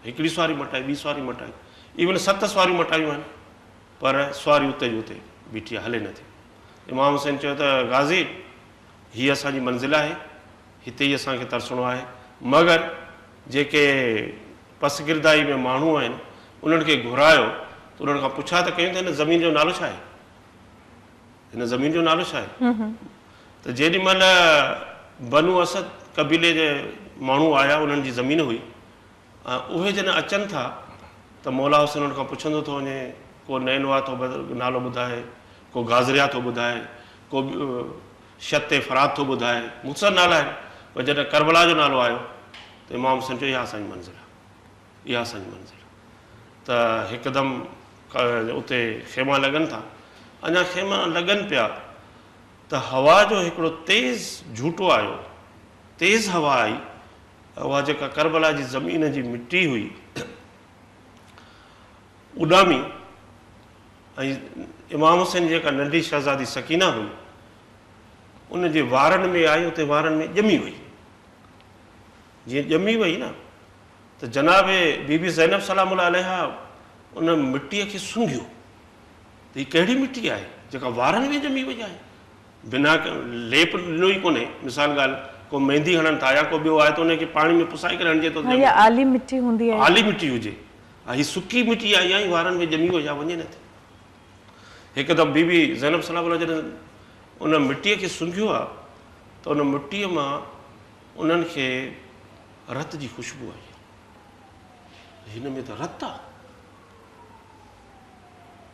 هڪڙي سواري مٽائي ٻي سواري مٽائي ايون ست سواريون مٽايون آهن پر سواري اتي جي اتي بيٺي آهي هلي نٿي امام حسين چيو ته غازي هي اسان جي منزل آهي هتي ئي اسان کي ترسڻو آهي مگر جيڪي پسگردائي ۾ ماڻهو آهن انهن کي گهرايو ته انهن کان پڇا ته ڪيون ته هن زمين جو نالو ڇا آهي هن زمين جو نالو ڇا آهي؟ ته جيڏي مهل بنو اسد قبيلي جي ماڻهو آيا انهن جي زمين هئي ۽ اهي جڏهن اچن ٿا ته مولا حسين انهن کان پڇندو ٿو وڃي ڪو نينوا ٿو نالو ٻڌائي ڪو غاضريه ٿو ٻڌائي ڪو شط فرات ٿو ٻڌائي مختصر نالا آهن پر جڏهن ڪربلا جو نالو آيو ته امام حسين چيو اها اسان جي منزل آهي اها اسان جي منزل آهي ته هڪدم اتي خيما لڳن ٿا. اڃا خيما لڳن پيا ته هوا جو هڪڙو تيز جهوٽو آيو. تيز هوا آئي ۽ اها جيڪا ڪربلا جي زمين جي مٽي هئي اڏامي ۽ امام حسين جي جيڪا ننڍي شهزادي سڪينه هئي ان جي وارن ۾ آئي اتي وارن ۾ ڄمي وئي. جيئن ڄمي وئي نه ته جناب بي بي زينب سلام الله عليها ان مٽيء کي سونگهيو ته هي ڪهڙي مٽي آهي جيڪا وارن ۾ ڄمي وئي آهي بنا ليپ ڏنو ئي ڪونهي مثال ڳالهه ڪو ميندي هڻن ٿا يا ڪو ٻيو آهي ته ان کي پاڻي ۾ پسائي ڪري هڻجي ٿو ها يا آلي مٽي هوندي آهي آلي مٽي هجي ها هي سڪي مٽي آهي يا هي وارن ۾ ڄمي وئي آهي وڃي نه ٿي هڪدم بي بي زينب سلام الله جڏهن ان مٽيء کي سونگهيو آهي ته ان مٽيء مان انهن کي رت جي خوشبو آئي. هن ۾ ته رت آ.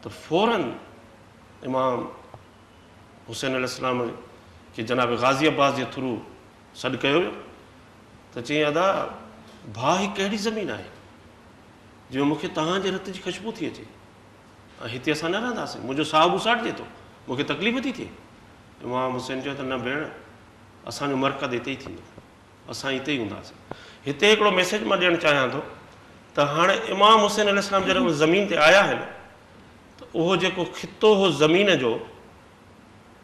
ته فوراً امام حسين عليه السلام کي جناب غازي عباس جي ٿرو سڏ ڪيو ويو ته چيائين ادا ڀاء هي ڪهڙي زمين آهي جو مون کي توهان جي رت جي خشبو ٿي اچي ۽ هتي اسان نه رهنداسين منهنجو ساهه ٻوساٽجي ٿو مون کي تڪليف ٿي ٿئي. امام حسين چيو ته نه ڀيڻ اسان جو مرقد هتي ئي ٿيندو اسان هتي ئي هونداسين. هتي هڪڙو ميسيج مان ڏيڻ چاهيان ٿو ته هاڻي امام حسين عليه السلام جڏهن ان زمين تي آيا آهن ته اهو جيڪو خطو هو زمين جو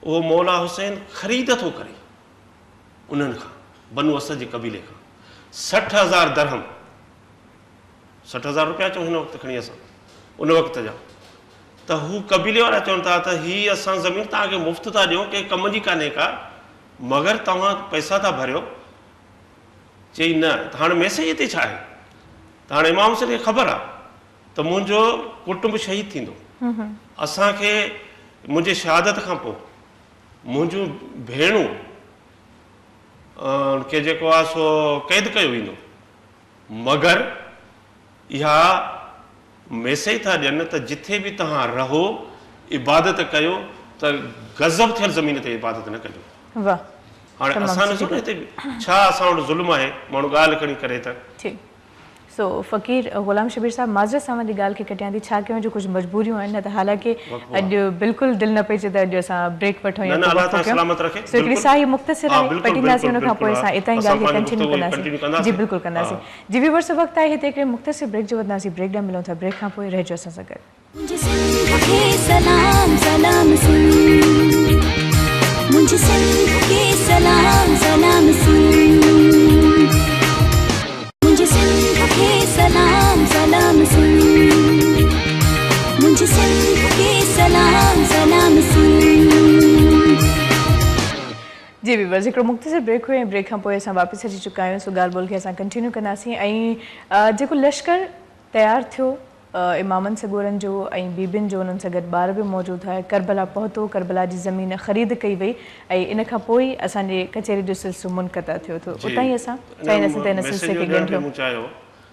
اهو مولا حسين خريد ٿو ڪري انهن کان بنو اسد جي قبيلي کان 60,000 درهم 60,000 روپيا چئون هن وقت کڻي اسان ان وقت جا ته هو قبيلي وارا چون ٿا ته هي اسان زمين توهان کي مفت ٿا ڏيون ڪنهن ڪم جي ڪانهي ڪا مگر توهان پئسا ٿا ڀريو چئي نه ته هاڻي ميسيج هتي ڇا آهي ته هاڻي امام حسين کي خبر آهي ته منهنجو ڪٽنب شهيد ٿيندو اسان کي منهنجي شهادت کان پوء منهنجون ڀيڻون کي جيڪو آهي سو قيد ڪيو ويندو مگر اها ميسيج ٿا ڏين ته جٿي به توهان رهو عبادت ڪيو ته غضب ٿيل زمين تي عبادت نه ڪجو. واھ هاڻي تمام اسان سٺي ڏسو نه ڳالھ. هتي ڇا اسان وٽ ظلم آهي ماڻهو ڳالهه کڻي ڪري ته. ٺيڪ سو فقير غلام شبير صاحب معذرت سان اوهان جي ڳالهه کي ڪٽيان ٿي ڇا ڪيون جو ڪجهه مجبوريون آهن نه ته حالانڪه وقفو اڄ آهي. بلڪل دل نه پئي چئي ته اڄ اسان بريڪ وٺون نه يا نه ڪو الله وقفو توهان ڪيون سلامت رکي سو هڪڙي بلڪل ساهي مختصر ها آهي بلڪل پٽينداسين بلڪل ان کان پوء بلڪل اسان ها اتان ئي اسان ڳالهه کي پنهنجي ڪنٽينيو گفتگو کي ڪنداسين ڪنٽينيو جي ڪنداسين بلڪل ها. ڪنداسين جي ويورس وقت آهي هتي هڪڙي مختصر بريڪ جو وٺنداسين بريڪ ڏانهن ملون ٿا بريڪ کان پوء رهجو اسان سان گڏ. منهنجي سنڌ کي سلام سلام سنڌ منهنجي سنڌ کي سلام سلام سنڌ منهنجي سنڌ کي سلام سلام سنڌ منهنجي سنڌ کي سلام سلام سنڌ. جي ويورز هڪڙو مختصر بريڪ هيو ۽ بريڪ کان پوء اسان واپس اچي چڪا آهيون سو ڳالهه ٻولهه کي اسان ڪنٽينيو ڪنداسين ۽ جيڪو لشڪر تيار ٿيو امامن سڳورن جو ۽ بيبين جو انهن سان گڏ ٻار به موجود هيا ڪربلا پهتو ڪربلا جي زمين خريد ڪئي وئي ۽ ان کان پوء ئي اسان جي ڪچهري جو سلسلو منقطع ٿيو ٿو جي اتان ئي اسان ان چاهينداسين ته ان ميسيج سلسلي جو کي ڏيڻ پئي ڳنڍيون. مون چاهيو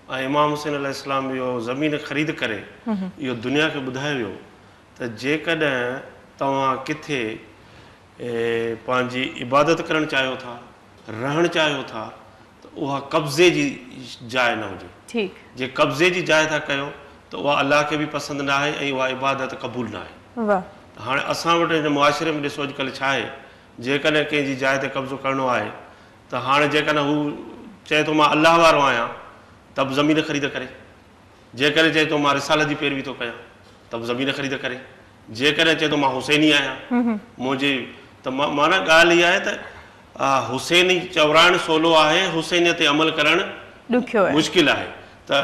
۽ امام حسين عليه السلام اهو زمين خريد ڪري اهو دنيا کي ٻڌايو ويو ته جيڪڏهن توهان ڪٿي پنهنجي عبادت ڪرڻ چاهيو ٿا، رهڻ چاهيو ٿا ته اها قبضي جي جاء نه هجي. ٺيڪ. جي قبضي جي جاء ٿا ڪيو ته اها الله کي به پسند نه آهي ۽ اها عبادت قبول نه آهي. واھ. ته هاڻي اسان وٽ هن معاشري ۾ ڏسو اڄڪلهه ڇا آهي، جيڪڏهن ڪنهن جي جاء تي قبضو ڪرڻو آهي ته هاڻي جيڪڏهن هو چئي ٿو مان الله وارو آهيان ته به زمين خريد ڪري. جيڪڏهن چئي ٿو مان رسالت جي پيروي ٿو ڪيان ته به زمين خريد ڪري. جيڪڏهن چئي ٿو مان حسيني آهيان منهنجي ته معنيٰ ڳالهه اها آهي ته حسيني چورائڻ سولو آهي حسينيت تي عمل ڪرڻ ڏکيو آهي. مشڪل آهي ته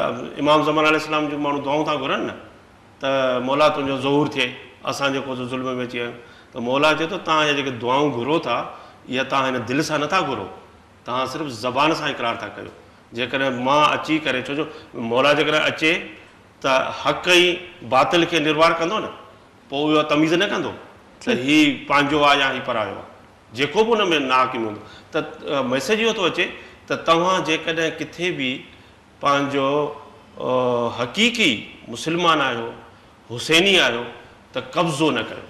امام زمان عليه السلام جون ماڻهو دعائون ٿا گهرن نه ته مولا تنهنجو ظهور ٿئي اسان جيڪو سو ظلم ۾ اچي ويا آهيون ته مولا چئي ٿو توهان اهي جيڪي دعائون گهرو ٿا اها توهان هن دل سان نٿا گهرو توهان صرف زبان سان اقرار ٿا ڪيو جيڪڏهن مان اچي ڪري ڇو جو مولا جيڪڏهن اچي ته حق ۽ باطل کي نروار ڪندو نه پوء اهو تميز نه ڪندو ته هي پنهنجو آهي يا هي پرايو آهي جيڪو به ان ۾ ناحق ۾ هوندو ته ميسيج اهو ٿو اچي ته توهان جيڪڏهن ڪٿي به پنهنجو حقيقي مسلمان آهيو حسيني آهيو ته قبضو نه ڪيو.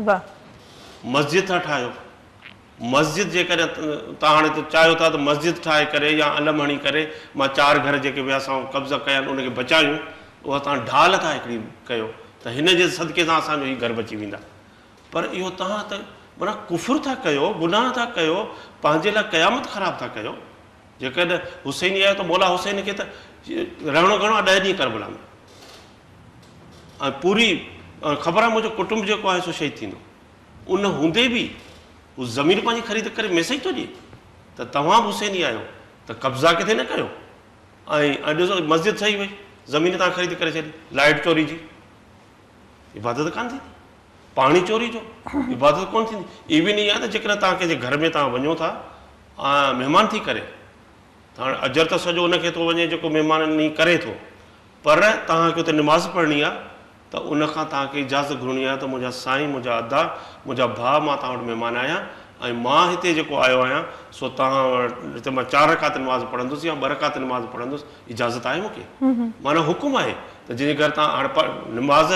واه. مسجد ٿا ٺاهيو مسجد جيڪڏهن توهان هاڻي چاهيو ٿا ته مسجد ٺاهي ڪري يا علم هڻي ڪري مان چار گهر جيڪي به اسان قبضا ڪيا آهن ان کي بچايون اها توهان ڍال ٿا هڪڙي ڪيو ته هن جي صدقي سان اسان جو هي گهر بچي ويندا پر اهو توهان ته معنيٰ ڪفر ٿا ڪيو گناهه ٿا ڪيو پنهنجي لاء قيامت خراب ٿا ڪيو جيڪڏهن حسيني آهيو ته مولا حسين کي ته رهڻو گهڻو آهي ڏهه ڏينهن ڪربلا ۾ ۽ پوري خبر آهي منهنجو ڪٽنب جيڪو آهي سو شهيد ٿيندو ان هوندي به هو زمين پنهنجي خريد ڪري ميسيج ٿو ڏئي ته توهان به حسيني آهيو ته قبضا ڪٿي نه ڪيو ۽ ۽ ڏسو مسجد ٺهي وئي زمين توهان خريد ڪري ڇڏي لائٽ چوري جي عبادت ڪانه ٿيندي پاڻي چوري جو عبادت ڪونه ٿيندي ايون اها ته جيڪڏهن توهان ڪنهن جي گهر ۾ توهان وڃو ٿا مهمان ٿي ڪري ته هاڻي اجر ته سڄو ان کي ٿو وڃي جيڪو مهماني ڪري ٿو پر توهان کي اتي نماز پڙهڻي آهي ته ان کان توهان کي اجازت گهرڻي آهي ته منهنجا سائين، منهنجا ادا، منهنجا ڀاء مان توهان وٽ مهمان آهيان ۽ مان هتي جيڪو آيو آهيان سو توهان وٽ هتي مان چار رڪعت نماز پڙهندس يا ٻه رڪعت نماز پڙهندس اجازت آهي مون کي؟ معنيٰ حڪم آهي ته جنهن جي گهر توهان هاڻي نماز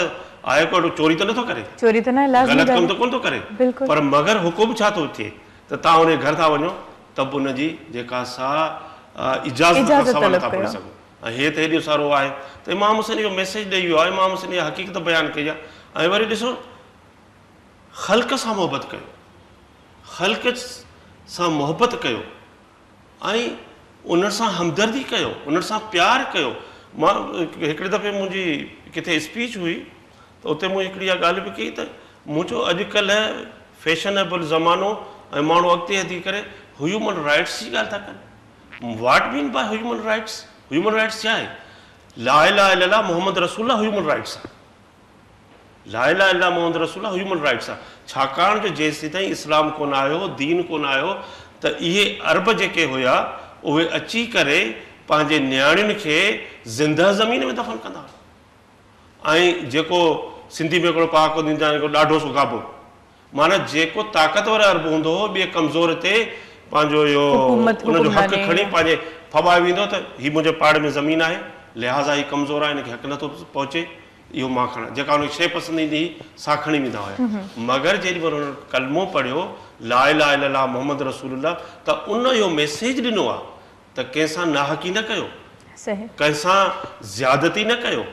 آهي ڪو اهڙو چوري ته نٿو ڪري، چوري ته نه، لازمي غلط ڪم ته ڪونه ٿو ڪري، پر مگر حڪم ڇا ٿو ٿئي ته توهان ان جي گهر ٿا وڃو ته به ان جي جيڪا سا اجازت کان سواء نٿا پڙهي سگهو. ۽ هي ته هيڏو سارو آهي ته امام حسين اهو ميسيج ڏئي ويو آهي، امام حسين اها حقيقت بيان ڪئي آهي. ۽ وري ڏسو خلق سان محبت ڪيو، خلق سان محبت ڪيو ۽ انهن سان همدردي ڪيو، انهن سان پيار ڪيو. مان هڪڙي دفعي منهنجي ڪٿي اسپيچ هئي ته اتي مون هڪڙي اها ڳالهه به ڪئي ته مون چيو اڄڪلهه فيشنيبل زمانو ۽ ماڻهو اڳتي وڌي ڪري هيومن رائٽس جي ڳالهه ٿا ڪن. What mean by human rights? Human rights ڇا آهي؟ لا اله الا الله محمد رسول الله هيومن رائٽس آهي. لا اله الا الله محمد رسول الله هيومن رائٽس آهي. ڇاڪاڻ جو جيسيتائين اسلام ڪونه آيو، دين ڪونه آيو ته اهي عرب جيڪي هيا اهي اچي ڪري پنهنجي نياڻين کي زندهه زمين ۾ دفن ڪندا هيا. ۽ جيڪو سنڌي ۾ هڪڙو پهاڪو ڏيندا آهن هڪڙو ڏاڍو سو گابو معنيٰ جيڪو طاقتور عرب هوندو هو ٻئي ڪمزور تي پنهنجو اهو ان جو حق کڻي پنهنجي ڦٻائي ويندو ته هي منهنجي پاڙي ۾ زمين آهي لهٰذا هي ڪمزور آهي هن کي حق نٿو پهچي اهو مان کڻان جيڪا ان کي شيء پسند ايندي هئي سا کڻي ويندا هيا مگر جيڏي مهل انهن ڪلمو پڙهيو لا اله الا الله محمد رسول الله ته ان اهو ميسيج ڏنو آهي ته ڪنهن سان ناحقي نه ڪيو، ڪنهن سان زيادتي نه ڪيو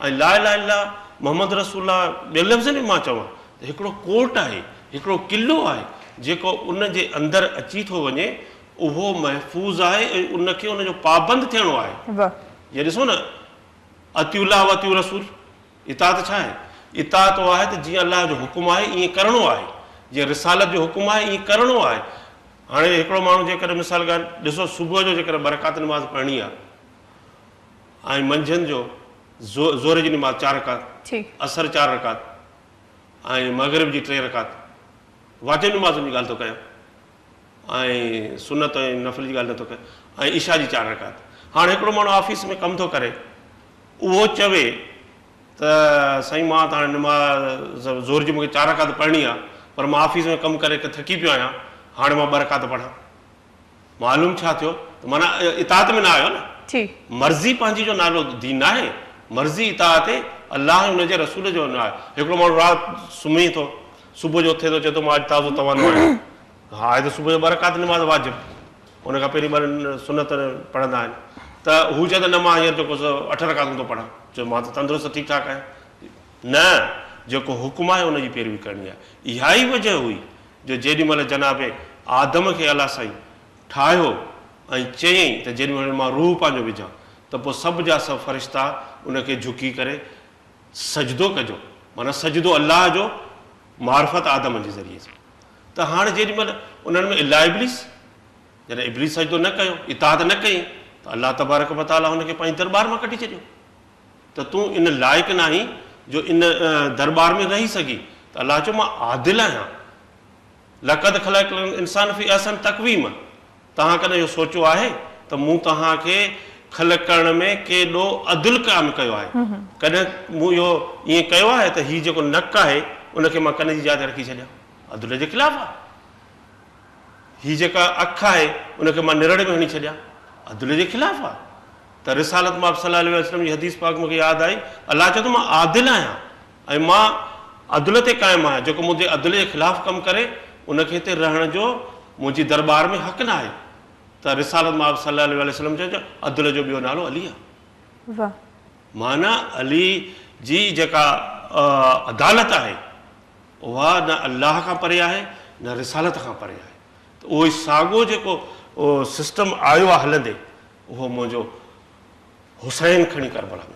۽ لا اله الا الله محمد رسول الله ٻين لفظن ۾ مان چوان ته هڪڙو ڪوٽ آهي، هڪڙو قلعو آهي جيڪو ان جي اندر اچي ٿو وڃي اهو محفوظ آهي ۽ ان کي ان جو پابند ٿيڻو آهي. جيئن ڏسو نه اطيعوا الله واطيعوا الرسول اطاعت ڇا آهي؟ اطاعت اها آهي ته جيئن الله جو حڪم آهي ائين ڪرڻو آهي، جيئن رسالت جو حڪم آهي ائين ڪرڻو آهي. هاڻي هڪڙو ماڻهو جيڪڏهن مثال ڳالهه ڏسو صبح جو جيڪڏهن ٻه رڪعت نماز پڙهڻي آهي ۽ منجهند جو ظهر جي نماز چار رڪعت، عصر چار رڪعت ۽ مغرب جي ٽي رڪعت، واجب نمازن جي ڳالهه ٿو ڪيان ۽ سنت ۽ نفل جي ڳالهه نٿو ڪيان ۽ عشاء جي چار رڪعت. هاڻي هڪڙو ماڻهو آفيس ۾ ڪم ٿو ڪري اهو چوي ته سائين مان ته هاڻي نماز ظهر جي مون کي چار رڪعت پڙهڻي آهي پر مان آفيس ۾ ڪم ڪري ٿڪي پيو آهيان هاڻي مان ٻه رڪعت پڙهان. معلوم ڇا ٿيو ته معنيٰ اطاعت ۾ نه آيو نه. مرضي پنهنجي جو نالو دين ناهي. مرضي اطاعت الله ۽ ان جي رسول جو نه آهي. هڪڙو ماڻهو رات سمهي ٿو صبح جو اٿي ٿو چئي ٿو مان اڄ تازو توانو آهيان. ها آهي ته صبح جو ٻه رڪعت نماز واجب ان کان پهرين ٻه سنت پڙهندا آهن ته هو چئي ته نه مان هينئر جيڪو سو اٺ رڪعتون ٿو پڙهان چيو مان ته تندرست ٺيڪ ٺاڪ آهيان نه جيڪو حڪم آهي ان جي پيروي ڪرڻي آهي اها ئي وجه هئي جو جيڏي مهل جناب آدم کي الله سائين ٺاهيو ۽ چيائين ته جيڏي مهل مان روح پنهنجو وجهان ته پوء سڀ جا سڀ فرشتا ان کي جهڪي ڪري سجدو ڪجو معنيٰ سجدو الله جو معرفت آدم جي ذريعي سان ته هاڻ جيڏي مهل انهن ۾ الا ابليس، جڏهن ابليس سجدو نه ڪيو، اطاعت نه ڪئي ته الله تبارڪ و تعاليٰ هن کي پنهنجي درٻار مان ڪڍي ڇڏيو ته تون ان لائق ناهين جو ان درٻار ۾ رهي سگهين ته الله چيو مان عادل آهيان لقد خلقنا الانسان في احسن تقويم توهان ڪڏهن اهو سوچيو آهي ته مون توهان کي خلق ڪرڻ ۾ ڪيڏو عدل قائم ڪيو آهي؟ ڪڏهن مون اهو ائين ڪيو آهي ته هي جيڪو نڪ آهي ان کي مان ڪن جي جاء تي رکي ڇڏيان؟ عدل جي خلاف آهي. هي جيڪا اک آهي ان کي مان نرڙ ۾ هڻي ڇڏيان؟ عدل جي خلاف آهي. ته رسالت مآب صلي الله عليه وسلم جي حديث پاڪ مون کي ياد آئي، الله چئي ٿو مان عادل آهيان ۽ مان عدل تي قائم آهيان، جيڪو منهنجي عدل جي خلاف ڪم ڪري ان کي هتي رهڻ جو منهنجي درٻار ۾ حق نه آهي. ته رسالت مآب صلي الله عليه وسلم چيو ته عدل جو ٻيو نالو علي آهي. واھ. معنيٰ علي جي جيڪا عدالت آهي اها نه الله کان پري آهي نه رسالت کان پري آهي ته اهو ئي ساڳو جيڪو سسٽم آيو آهي هلندي اهو منهنجو حسين کڻي ڪربلا ۾ پهتو.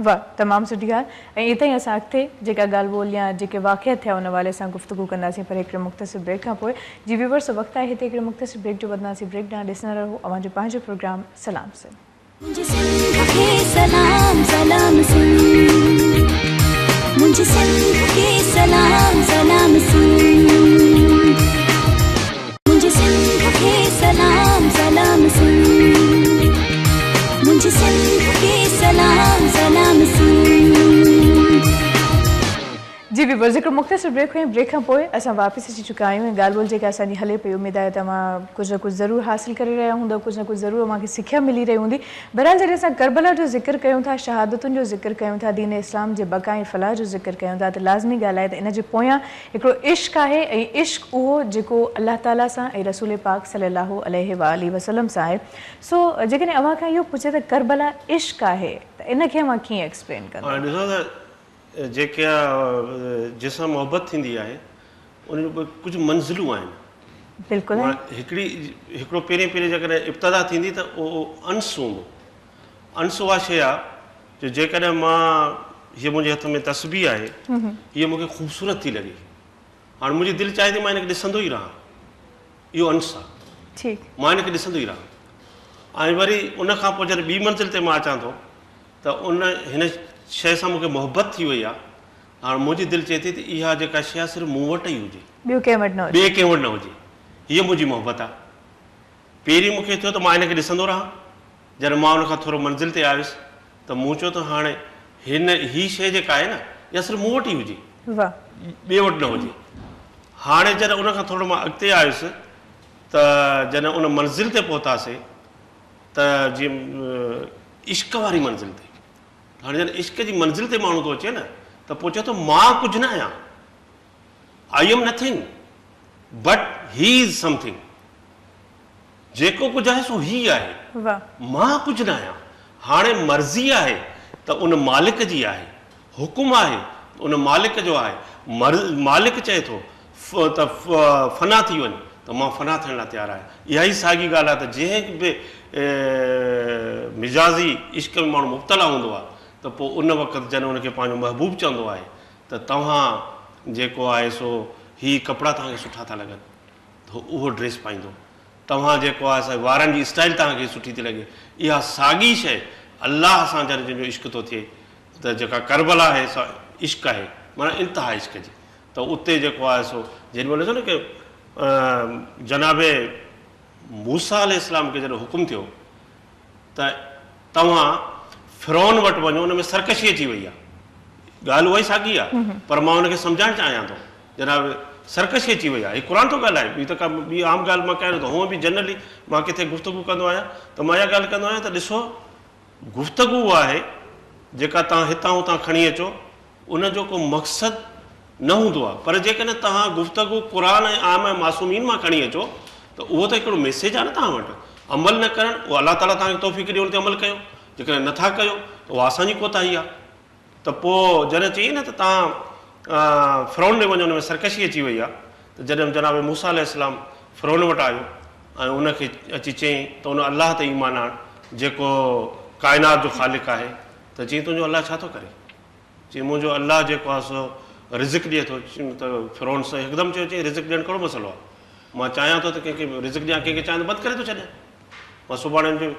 واھ تمام سٺي ڳالهه ۽ اتان ئي اسان اڳتي جيڪا ڳالهه ٻولهه يا جيڪي واقعا ٿيا ان حوالي سان گفتگو ڪنداسين پر هڪڙي مختصر بريڪ کان پوء. جي ويورس وقت آهي هتي هڪڙي مختصر بريڪ جو وڌنداسين بريڪ ڏانهن ڏسندا رهو اوهان جو پنهنجو پروگرام سلام سنڌ. منهنجي سنڌ کي سلام سلام سنڌ منهنجي سنڌ کي سلام سلام سنڌ منهنجي سنڌ کي سلام سلام سنڌ منهنجي سنڌ کي سلام سلام سنڌ. جي ويورس. ويورز هڪڙو مختصر بريڪ هيو بريڪ کان پوء اسان واپس اچي چڪا آهيون ۽ ڳالهه ٻولهه جيڪا اسان جي هلي پئي اميد آهي توهان ڪجهه نه ڪجهه ضرور حاصل ڪري رهيا هوندؤ ڪجهه نه ڪجهه ضرور اوهان کي سکيا ملي رهي هوندي بهرحال جڏهن اسان ڪربلا جو ذڪر ڪيون ٿا شهادتن جو ذڪر ڪيون ٿا دين اسلام جي بقا ۽ فلاح جو ذڪر ڪيون ٿا ته لازمي ڳالهه آهي ته ان جي پويان هڪڙو عشق آهي ۽ عشق اهو جيڪو الله تعالي سان ۽ رسول پاڪ صلي الله عليه واٰله وسلم سان آهي سو جيڪڏهن اوهان کان اهو پڇجي ته ڪربلا عشق آهي ته ان کي اوهان ڪيئن ايڪسپلين ڪندؤ؟ هاڻي ڏسو ته جيڪا جنهن سان محبت ٿيندي آهي ان جون ڪجهه منزلون آهن. بلڪل. هڪڙي هڪڙو پهرين پهرين جيڪڏهن ابتدا ٿيندي ته اهو انس هوندو. انس اها شيء آهي جو جيڪڏهن مان هيء منهنجي هٿ ۾ تسبيح آهي هيء مون کي خوبصورت ٿي لڳي هاڻي منهنجي دل چاهي ٿي مان هن کي ڏسندو ئي رهان اهو انس آهي. ٺيڪ. مان هن کي ڏسندو ئي رهان ۽ وري ان کان پوء جڏهن ٻي منزل تي مان اچان ٿو ته ان هن شيء سان مون کي محبت ٿي وئي آهي، هاڻ منهنجي دل چئي ٿي ته اها جيڪا شيء آهي صرف مون وٽ ئي هجي. ٻيو ڪنهن وٽ نه هجي. ٻئي ڪنهن وٽ نه هجي. هيء منهنجي محبت آهي. پهرين مون کي ٿيو ته مان هن کي ڏسندو رهان. جڏهن مان ان کان ٿورو منزل تي آيس ته مون چيو ته هاڻي هن هي شيء جيڪا آهي نه اها صرف مون وٽ ئي هجي. واهه. ٻئي وٽ نه هجي. هاڻي جڏهن ان کان ٿورو مان اڳتي آيس ته جڏهن ان منزل تي پهتاسين ته جيئن عشق واري منزل تي هاڻي جڏهن عشق جي منزل تي ماڻهو ٿو اچي نه ته پوء چئي ٿو مان ڪجهه نه آهيان I am nothing but he is something جيڪو ڪجهه آهي سو هي آهي مان ڪجهه نه آهيان هاڻي مرضي آهي ته ان مالڪ جي آهي حڪم آهي ته ان مالڪ جو آهي. مالڪ چئي ٿو ته فنا ٿي وڃ ته مان فنا ٿيڻ لاء تيار آهيان. اها ئي ساڳي ڳالهه آهي ته جنهن به مجازي عشق ۾ ماڻهو مبتلا هوندو آهي ته پوء ان وقت جڏهن ان کي پنهنجو محبوب چوندو آهي ته توهان جيڪو آهي سو هي ڪپڙا توهان کي سٺا ٿا لڳن ته اهو ڊريس پائيندو. توهان جيڪو آهي سا وارن جي اسٽائيل توهان کي سٺي ٿي لڳي. اها ساڳي شيء الله سان جڏهن جنهن جو عشق ٿو ٿئي ته جيڪا ڪربلا آهي سا عشق آهي معنيٰ انتها عشق جي ته اتي جيڪو آهي سو جيڏي مهل ڏسو نه ڪه جناب موسيٰ عليه السلام کي جڏهن حڪم ٿيو ته توهان فرعون وٽ وڃو ان ۾ سرڪشي اچي وئي آهي ڳالهه اها ئي ساڳي آهي پر مان ان کي سمجهائڻ چاهيان ٿو جناب سرڪشي اچي وئي آهي هي قرآن ٿو ڳالهائي ٻي ته ڪا ٻي عام ڳالهه مان ڪيان نٿو هونء به جنرلي مان ڪٿي گفتگو ڪندو آهيان ته مان اها ڳالهه ڪندو آهيان ته ڏسو گفتگو اها آهي جيڪا توهان هتان هتان کڻي اچو ان جو ڪو مقصد نه هوندو آهي پر جيڪڏهن توهان گفتگو قرآن ۽ ائمه معصومين مان کڻي اچو ته اهو ته هڪڙو ميسيج آهي نه توهان وٽ عمل نه ڪرڻ اهو الله تعاليٰ توهان کي توفيق ڏئي ان تي عمل ڪيو جيڪڏهن نٿا ڪيو ته اها اسان جي ڪوتاهي آهي ته پوء جڏهن چيائين نه ته توهان فرعون ڏي وڃو ان ۾ سرڪشي اچي وئي آهي ته جڏهن جناب موسيٰ عليه السلام فرعون وٽ آيو ۽ ان کي اچي چيائين ته ان الله تي ايمان آڻ جيڪو ڪائنات جو خالق آهي ته چيائين تنهنجو الله ڇا ٿو ڪري؟ چيائين منهنجو الله جيڪو آهي سو رزق ڏئي ٿو ته فرعون سان هڪدم چيو چيائين رزق ڏيڻ ڪهڙو مسئلو آهي مان چاهيان ٿو ته ڪنهن کي رزق ڏيان ڪنهن کي چاهيان ته بند ڪري ٿو ڇڏيان مان سڀاڻي جو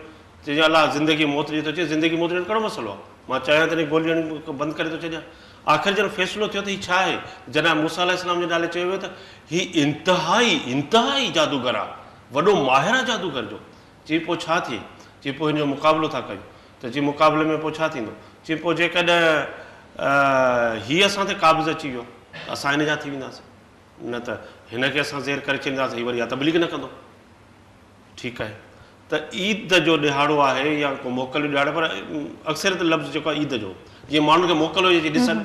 چيائين الله زندگي موت ڏئي ٿو چيائين زندگي موت ڏيڻ ڪهڙو مسئلو آهي مان چاهيان ته هن کي گولي ڏيڻ بند ڪري ٿو ڇڏيان. آخر جڏهن فيصلو ٿيو ته هي ڇا آهي؟ جناب موسيٰ عليه السلام جي نالي چيو ويو ته هي انتهائي انتهائي جادوگر آهي، وڏو ماهر آهي جادوگر جو. چي پوء ڇا ٿئي؟ چي پوء هن جو مقابلو ٿا ڪيون. ته چي مقابلي ۾ پوء ڇا ٿيندو؟ چي پوء جيڪڏهن هي اسان تي قابض اچي ويو ته اسان هن جا ٿي وينداسين، نه ته هن کي اسان زير ڪري ڇڏينداسين، هي وري اها تبليغ نه ڪندو. ٺيڪ آهي ته عيد جو ڏهاڙو آهي يا ڪو موڪل جو ڏهاڙو پر اڪثريت لفظ جيڪو آهي عيد جو جيئن ماڻهن کي موڪل هجي جي ڏسن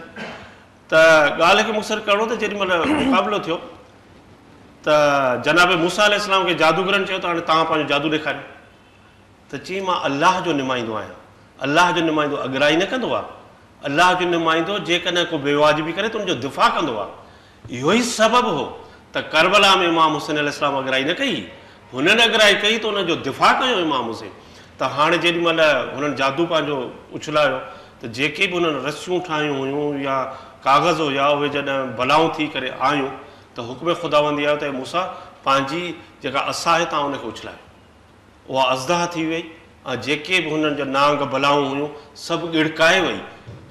ته ڳالهه کي مختصر ڪرڻو ته جيڏي مهل مقابلو ٿيو ته جناب موسيٰ عليه السلام کي جادوگرن چيو ته هاڻي توهان پنهنجو جادو ڏيکاريو ته چيائين مان الله جو نمائندو آهيان الله جو نمائندو اڳرائي نه ڪندو آهي الله جو نمائندو جيڪڏهن ڪو بيواجبي ڪري ته ان جو دفاع ڪندو آهي اهو ئي سبب هو ته ڪربلا ۾ امام حسين عليه السلام اڳرائي نه ڪئي، هنن اڳرائي ڪئي ته ان جو دفاع ڪيو امام حسين ته هاڻي جيڏي مهل هنن جادو پنهنجو اڇلايو ته جيڪي به هنن رسيون ٺاهيون هيون يا ڪاغذ هيا اهي جڏهن بلائون ٿي ڪري آيون ته حڪم خداوندي آيو ته اي موسيٰ پنهنجي جيڪا عصا آهي توهان ان کي اڇلايو. اها ازدها ٿي وئي ۽ جيڪي به هنن جا نانگ بلائون هيون سڀ ڳڙڪائي وئي،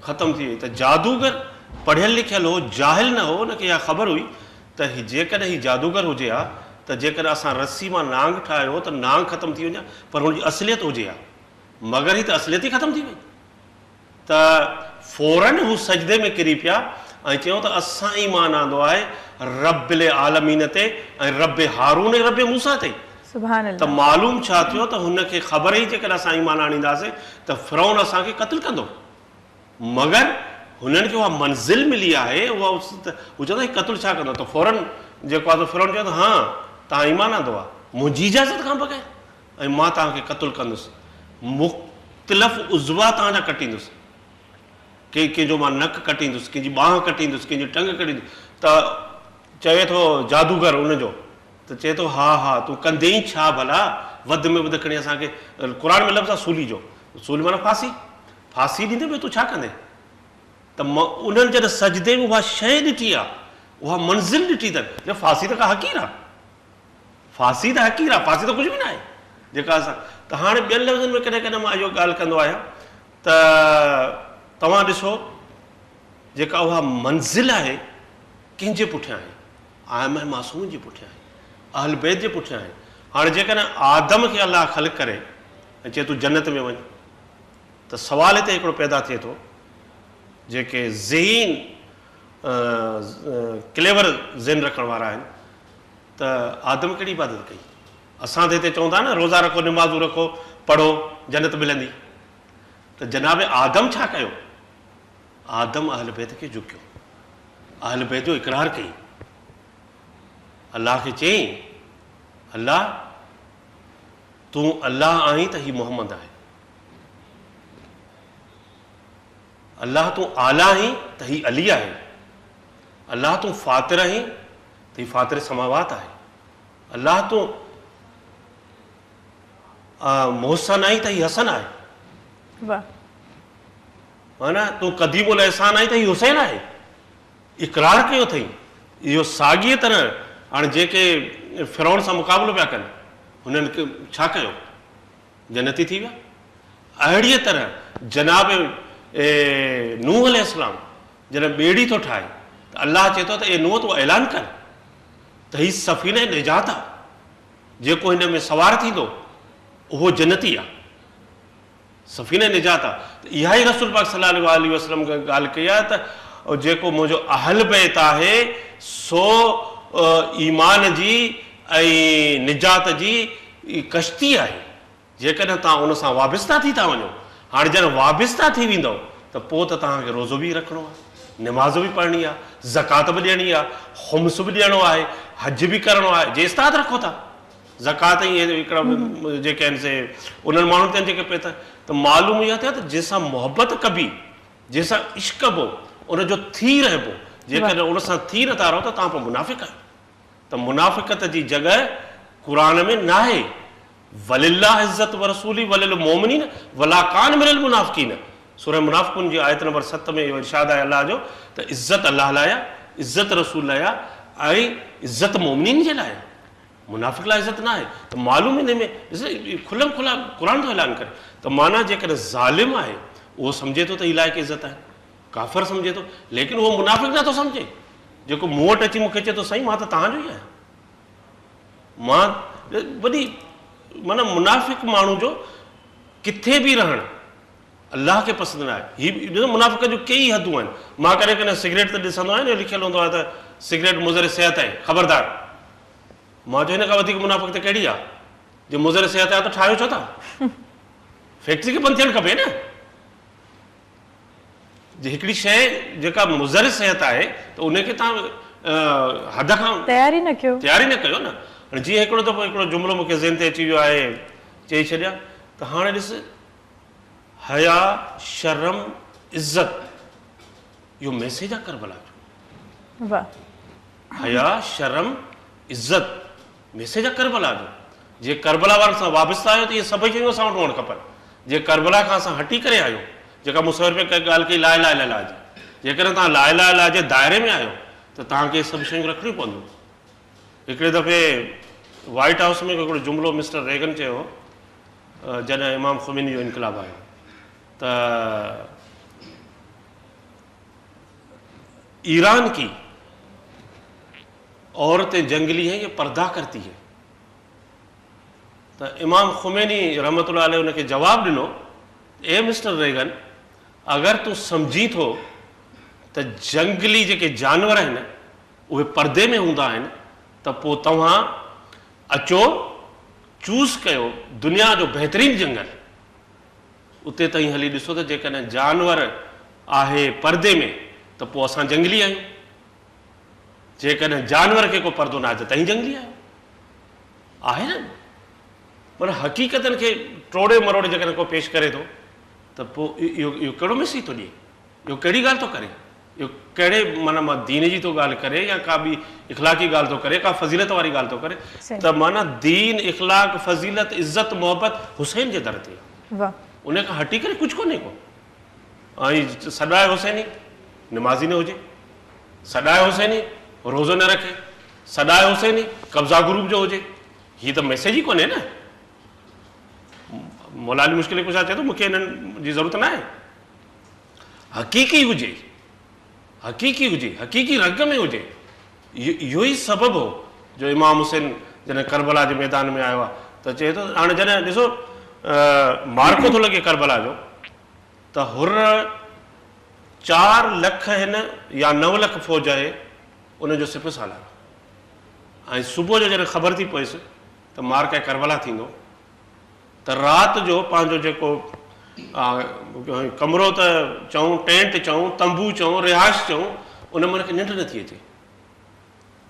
ختم ٿي وئي ته جادوگر پڙهيل لکيل هو، جاهل نه هو، ان کي اها خبر هئي ته جيڪڏهن هي جادوگر هجي ها ته جيڪڏهن اسان رسي مان نانگ ٺاهيو هو ته نانگ ختم ٿي وڃي ها پر هن جي اصليت هجي ها مگر هي ته اصليت ئي ختم ٿي وئي. ته فوراً هو سجدي ۾ ڪري پيا ۽ چيو ته اسان ايمان آندو آهي رب العالمين تي ۽ رب هارون ۽ رب موسيٰ تي. سبحان ته الله. معلوم ڇا ٿيو ته هن کي خبر هئي جيڪڏهن اسان ايمان آڻينداسين ته فرعون اسان کي قتل ڪندو. مگر هنن کي اها منزل ملي آهي اها ته هو چوندو هي قتل ڇا ڪندو ته فورن جيڪو آهي سو فرعون چوندو ها توهان ايمان آندو آهي منهنجي اجازت کان بغير ۽ مان توهان کي قتل ڪندس مختلف عضوا توهان جا ڪٽيندس ڪنهن ڪنهن جو مان نڪ ڪٽيندس ڪنهن جي ٻانهن ڪٽيندس ڪنهن جي ٽنگ ڪٽيندس ته چوي ٿو جادوگر ان جو ته چئي ٿو ها ها تون ڪندين ڇا ڀلا وڌ ۾ وڌ کڻي اسان کي قرآن ۾ لفظ آهي سولي جو سولي معنيٰ ڦاسي ڦاسي ڏيندين ٻيو تون ڇا ڪندين؟ ته انهن جڏهن سجدي ۾ اها شيء ڏٺي آ، اها منزل ڏٺي اٿن، جو ڦاسي ته ڪا حقير آ، ڦاسي ته حقير آ، ڦاسي ته ڪجهه به ناهي، جيڪا اسان ته هاڻي ٻين لفظن ۾ ڪڏهن ڪڏهن مان اهو ڳالهه ڪندو آهيان ته توهان ڏسو جيڪا اها منزل آهي ڪنهن جي پٺيان آهي؟ ائمه معصومين جي پٺيان آهي، اهل بيت جي پٺيان آهي. هاڻي جيڪڏهن آدم کي الله خلق ڪري ۽ چئي تون جنت ۾ وڃ ته سوال هتي هڪڙو پيدا ٿئي ٿو جيڪي ذهين ڪليور ذهن رکڻ وارا آهن ته آدم ڪهڙي عبادت ڪئي؟ اسان ته هتي چئون ٿا نه روزا رکو نمازون رکو پڙهو جنت ملندي ته جناب آدم ڇا ڪيو؟ آدم اهل بيت کي جهڪيو اهل بيت جو اقرار ڪيائين الله کي چيائين الله تون الله آهين ته هي محمد آهي. الله تون اعليٰ آهين ته هي علي آهي. الله تون فاطر آهين ته هي فاطر سماوات آهي. الله تون محسن آهين ته هي حسن آهي. واه. معنيٰ تون قديم الاحسان آهين ته هي حسين آهي. اقرار ڪيو اٿئي. اهو ساڳيء طرح هاڻي جيڪي فرعون سان مقابلو پيا ڪن هنن ڇا ڪيو؟ جنتي ٿي ويا. اهڙيء طرح جناب نوح عليه السلام جڏهن ٻيڙي ٿو ٺاهي ته الله چئي ٿو ته اي نوح تون اعلان ڪر ته هي سفينه نجات آ جيڪو هن ۾ سوار ٿيندو اهو جنتي آ. سفينه نجات آ ته اها ئي رسول پاڪ صلي الله عليه وسلم ڳالهه ڪئي آهي ته جيڪو منهنجو اهل بيت آهي سو ايمان جي ۽ نجات جي ڪشتي آهي جيڪڏهن توهان ان سان وابسته ٿي ٿا وڃو هاڻي جڏهن وابسته ٿي ويندؤ ته پوء ته توهان کي روزو به رکڻو آهي نماز به پڙهڻي آهي زڪوات به ڏيڻي آهي خمس به ڏيڻو آهي حج به ڪرڻو آهي جي استطاعت رکو ٿا زڪوات ۽ اهي هڪڙا جيڪي آهن سي انهن ماڻهن تي آهن جيڪي پئسا ته معلوم اها ٿيو ته جنهن سان محبت ڪبي جنهن سان عشق ڪبو ان جو ٿي رهبو جيڪڏهن ان سان ٿي نٿا رهو ته توهان پوء منافق آهيو ته منافقت جي جڳهه قرآن ۾ ناهي ولله العزة ورسوله وللمومنين ولا ڪان من المنافقين سوره منافقون جي آيت نمبر 7 ۾ اهو ارشاد آهي الله جو ته عزت الله لاء آهي عزت رسول لاء آهي ۽ عزت مومنين جي لاء آهي منافق لاء عزت ناهي ته معلوم انهي ۾ ڏس کلم کلا قرآن ٿو اعلان ڪري ته معنيٰ جيڪڏهن ظالم آهي اهو سمجهي ٿو ته هي لائق عزت آهي ڪافر سمجهي ٿو ليڪن اهو منافق نه ٿو سمجهي جيڪو مون وٽ اچي مون کي چئي ٿو سائين مان ته توهان جو ئي آهيان مان وڏي معنيٰ منافق ماڻهو جو ڪٿي به رهڻ الله کي پسند نه آهي. هي ڏسو منافقت جون ڪيئي حدون آهن. مان ڪڏهن ڪڏهن سگريٽ تي ڏسندو آهيان نه لکيل هوندو آهي ته سگريٽ مضر صحت آهي خبردار. مان چيو هن کان وڌيڪ منافقت ڪهڙي آهي جو مضر صحت آهي ته ٺاهيو ڇو ٿا؟ فيڪٽري کي بند ٿيڻ کپي نه. جي هڪڙي شيء جيڪا مضر صحت آهي ته ان کي توهان حد کان تيار ئي نه ڪيو. تيار ئي نه ڪيو نه. هاڻي جيئن هڪڙو دفعو هڪڙو جملو مون کي ذهن تي اچي ويو آهي چئي ڇڏيان ته هاڻي ڏس حيا، شرم، عزت اهو ميسيج آ ڪربلا جو. واه. حيا، شرم، عزت ميسيج آ ڪربلا جو. جي ڪربلا وارن سان وابسته آهيو ته اهي سڀئي شيون اسان وٽ هئڻ کپن. جي ڪربلا کان اسان هٽي ڪري آهيون، جيڪا مون سوير ۾ ڳالهه ڪئي لا اله الا الله جي، جيڪڏهن توهان لا اله الا الله جي دائري ۾ آهيو ته توهان کي اهي سڀ شيون رکڻيون پونديون. هڪڙي دفعي وائيٽ هائوس ۾ هڪڙو جملو مسٽر ريگن چيو هو جڏهن امام خميني جو انقلاب آيو ته ايران ڪي عورتين جنگلي هين يي پرده ڪرتي هين ته امام خميني رحمت الله عليه ان کي جواب ڏنو اي مسٽر ريگن اگر تون سمجهين ٿو ته جهنگلي جيڪي جانور آهن اهي پردي ۾ هوندا آهن ته پوء توهان اچو چوز ڪيو دنيا جو بهترين جهنگل اتي تائين هلي ڏسو ته جيڪڏهن جانور آهي پردي ۾ ته پوء اسان جهنگلي آهيون جيڪڏهن جانور کي ڪو پردو ناهي ته توهين جهنگلي آهيو. آهي نه؟ معنيٰ حقيقتن کي ٽوڙي مروڙي جيڪڏهن ڪو پيش ڪري ٿو ته پوء اهو اهو ڪهڙو ميسيج ٿو ڏئي؟ اهو ڪهڙي ڳالهه ٿو ڪري؟ اهو ڪهڙي معنيٰ مان دين جي ٿو ڳالهه ڪري يا ڪا ٻي اخلاقي ڳالهه ٿو ڪري، ڪا فضيلت واري ڳالهه ٿو ڪري ته معنيٰ دين، اخلاق، فضيلت، عزت، محبت حسين جي در تي آهي. ان کان هٽي ڪري ڪجهه ڪونهي ڪو. ۽ سڏائي حسيني، نمازي نه هجي. سڏائي حسيني، روزو نه رکي. سڏائي حسيني، قبضا گروپ جو هجي. هي ته ميسيج ئي ڪونهي نه. مولا علي مشڪل ڪشا چئي ٿو مون کي انهن جي ضرورت ناهي. حقيقي هجي. حقيقي هجي. حقيقي رڳ ۾ هجي. اهو ئي سبب هو جو امام حسين جڏهن ڪربلا جي ميدان ۾ آيو آهي ته چئي ٿو هاڻي جڏهن ڏسو معرڪو ٿو لڳي ڪربلا جو ته حر چار لک هن يا نو لک فوج آهي ان جو سپه سالار ۽ صبح جو جڏهن خبر ٿي پويس ته معرڪه ڪربلا ٿيندو ته رات جو پنهنجو جيڪو ڪمرو ته چئون ٽينٽ چئون تنبو چئون رهائش چئون ان ۾ هن کي ننڊ نٿي اچي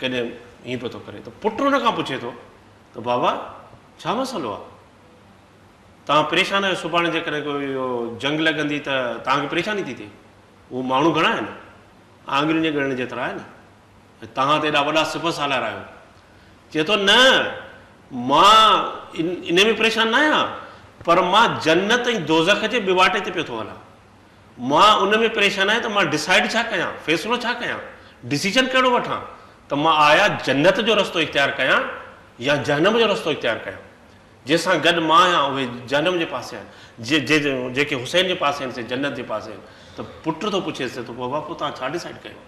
ڪڏهن هيئن پيو ٿو ڪري ته پٽ هن کان پڇي ٿو ته بابا ڇا مسئلو آهي توهان پريشان آهيو سڀاڻي جيڪڏهن ڪو اهو جنگ لڳندي ته توهان کي پريشاني ٿي ٿئي. اهو ماڻهو گهڻا آهن؟ آڱرين جي ڳڻڻ جيترا آهن ۽ توهان ته ايڏا وڏا سپه سالار آهيو. چئي ٿو نه مان انهي ۾ پريشان نه آهيان پر مان جنت ۽ دوزخ جي ٻه واٽي تي پيو ٿو هلان. مان ان ۾ پريشان آهيان ته مان ڊسائيڊ ڇا ڪيان، فيصلو ڇا ڪيان، ڊسيزن ڪهڙو وٺان ته مان آيا جنت جو رستو اختيار ڪيان يا جهنم جو رستو اختيار ڪيان. جنهن سان گڏ مان آهيان اهي جهنم جي پاسي آهن، جي جي جيڪي حسين جي پاسي آهن سي جنت جي پاسي آهن. ته پٽ ٿو پڇيس ته بابا پوء توهان ڇا ڊسائيڊ ڪيو؟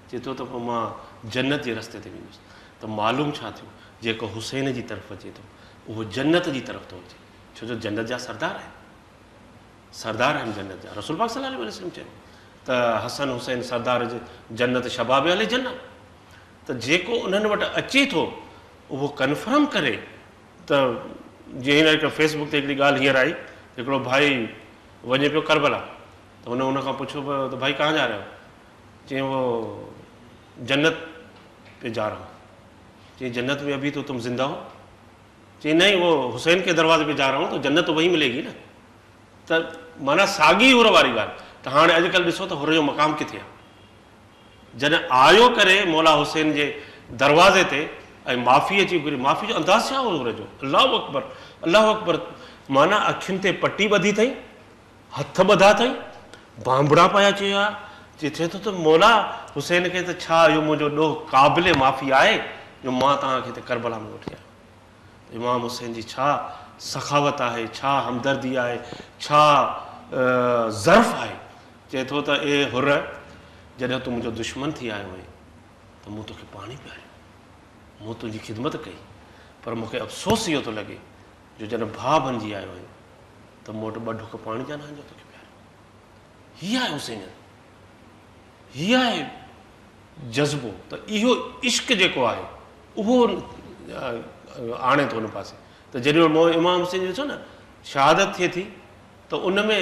چئي ٿو ته پوء مان جنت جي رستي تي ويندس. ته معلوم ڇا ٿيو جيڪو حسين جي طرف اچي ٿو اهو جنت جي طرف ٿو اچي ڇو جو جنت جا سردار آهن. سردار آهن جنت جا. رسول پاڪ صلي الله عليه وسلم چيو ته حسن حسين سردار جنت شباب اهل جنت. ته جيڪو انهن وٽ اچي ٿو اهو ڪنفرم ڪري ته جيئن هينئر هڪ فيس بڪ تي هڪڙي ڳالهه هينئر آئي ته هڪڙو ڀائي وڃي پيو ڪربلا ته هن ان کان پڇيو پيو ته ڀائي ڪهان جا رهي هو چيائين وو جنت پي جا رها هون چيائين جنت ۾ اڀي تو تم زنده هو چيائين نهين وو حسين ڪي دروازي پي جا رها هون تو جنت تو وهين ملي گي نه ته معنيٰ ساڳي حر واري ڳالهه ته هاڻي اڄڪلهه ڏسو ته حر جو مقام ڪٿي آهي جڏهن آيو ڪري مولا حسين جي دروازي تي ۽ معافي اچي گهري، معافي جو انداز ڇا هو حر جو، الله اڪبر الله اڪبر معنيٰ اکين تي پٽي ٻڌي اٿئي، هٿ ٻڌا اٿئي، بانبڙا پيا چيا، چي چئي ٿو ته مولا حسين کي ته ڇا اهو منهنجو ڏوهه قابل معافي آهي جو مان توهان کي هتي ڪربلا ۾ وٺي آيو آهيان. امام حسين جي ڇا سخاوت آهي، ڇا همدردي آهي، ڇا ظرف آهي. چئي ٿو ته اي حر! جڏهن تون منهنجو دشمن ٿي آيو هئين ته مون توکي پاڻي پياريو، مون تنهنجي خدمت ڪئي، پر مون کي افسوس اهو ٿو لڳي جو جڏهن ڀاء بنجي آيو آهين ته مون وٽ ٻه ڍڪ پاڻي جا ناهن جو توکي پياريان. هي آهي حسينيت، هي آهي جذبو ته اهو عشق جيڪو آهي اهو آڻي ٿو ان پاسي ته جيڏي مهل امام حسين جي ڏسو نه شهادت ٿئي ٿي ته ان ۾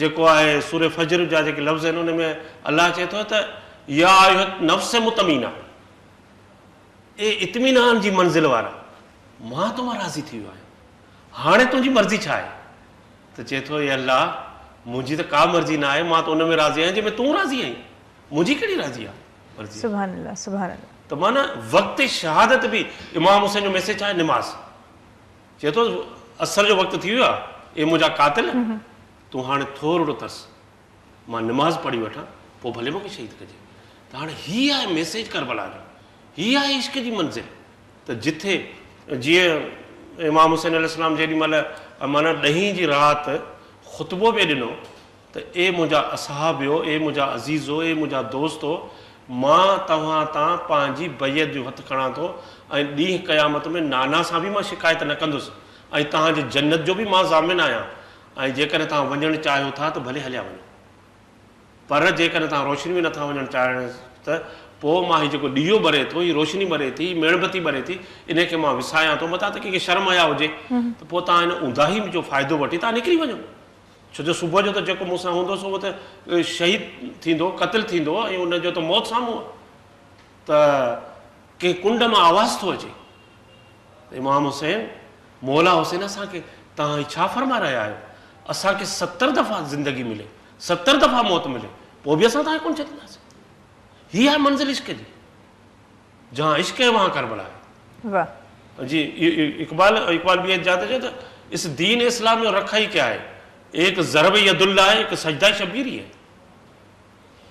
جيڪو آهي سوره فجر جا جيڪي لفظ آهن ان ۾ الله چئي ٿو ته يا ايها النفس مطمئنه اي اطمينان جي منزل وارا مان تو مان راضي ٿي ويو آهيان هاڻي تنهنجي مرضي ڇا آهي ته چئي ٿو اي الله منهنجي ته ڪا مرضي نه آهي مان ته ان ۾ راضي آهيان جنهن ۾ تون راضي آهين منهنجي ڪهڙي راضي آهي مرضي سبحان الله سبحان الله ته معنيٰ وقت شهادت به امام حسين جو ميسيج ڇا آهي نماز چئي ٿو عصر جو وقت ٿي ويو آهي اي منهنجا قاتل تون هاڻي ٿورڙو ترس مان نماز پڙهي وٺان پوء ڀلي مون کي شهيد ڪجي ته هاڻي هي آهي ميسيج ڪربلا جو هي آهي عشق جي منزل ته جٿي جيئن امام حسين عليه السلام جيڏي مهل معنيٰ ڏهين جي رات خطبو پئي ڏنو ته اي منهنجا اصحابيو، اي منهنجا عزيزو، اي منهنجا دوستو، مان توهان تان پنهنجي بيعت جو هٿ کڻان ٿو ۽ ڏينهن قيامت ۾ نانا سان به مان شڪايت نه ڪندس ۽ توهان جي جنت جو به مان ضامن آهيان ۽ جيڪڏهن توهان وڃڻ چاهيو ٿا ته ڀلي هليا وڃو. پر جيڪڏهن توهان روشني ۾ نٿا وڃڻ چاهيو ته پوء مان هي جيڪو ڏيئو ٻري ٿو، هي روشني ٻري ٿي، هي ميڻ بتي ٻري ٿي، انهي کي مان وسايان ٿو، متان ته ڪنهن کي شرم حيا هجي ته پوء توهان هن اونداهي جو فائدو وٺي توهان نڪري وڃو. ڇو جو صبح جو ته جيڪو مون سان هوندو سو ته شهيد ٿيندو، قتل ٿيندو ۽ ان جو ته موت سامهون آهي. ته ڪنهن ڪنڊ مان آواز ٿو اچي ته امام حسين، مولا حسين اسان کي توهان هي ڇا فرمائي رهيا آهيو؟ اسان کي ستر دفعا زندگي ملي، ستر دفعا موت ملي، پوء به اسان توهان کي ڪونه ڇڏينداسين. هي آهي منزل عشق جي. جهان عشق هي وهان ڪربلا هي. واه. جي اقبال اقبال به جاء تي چيو ته اس دين اسلام ۾ رکا ئي ڪيا هي ايڪ ضرب يد الله هي ايڪ سجده شبير هي.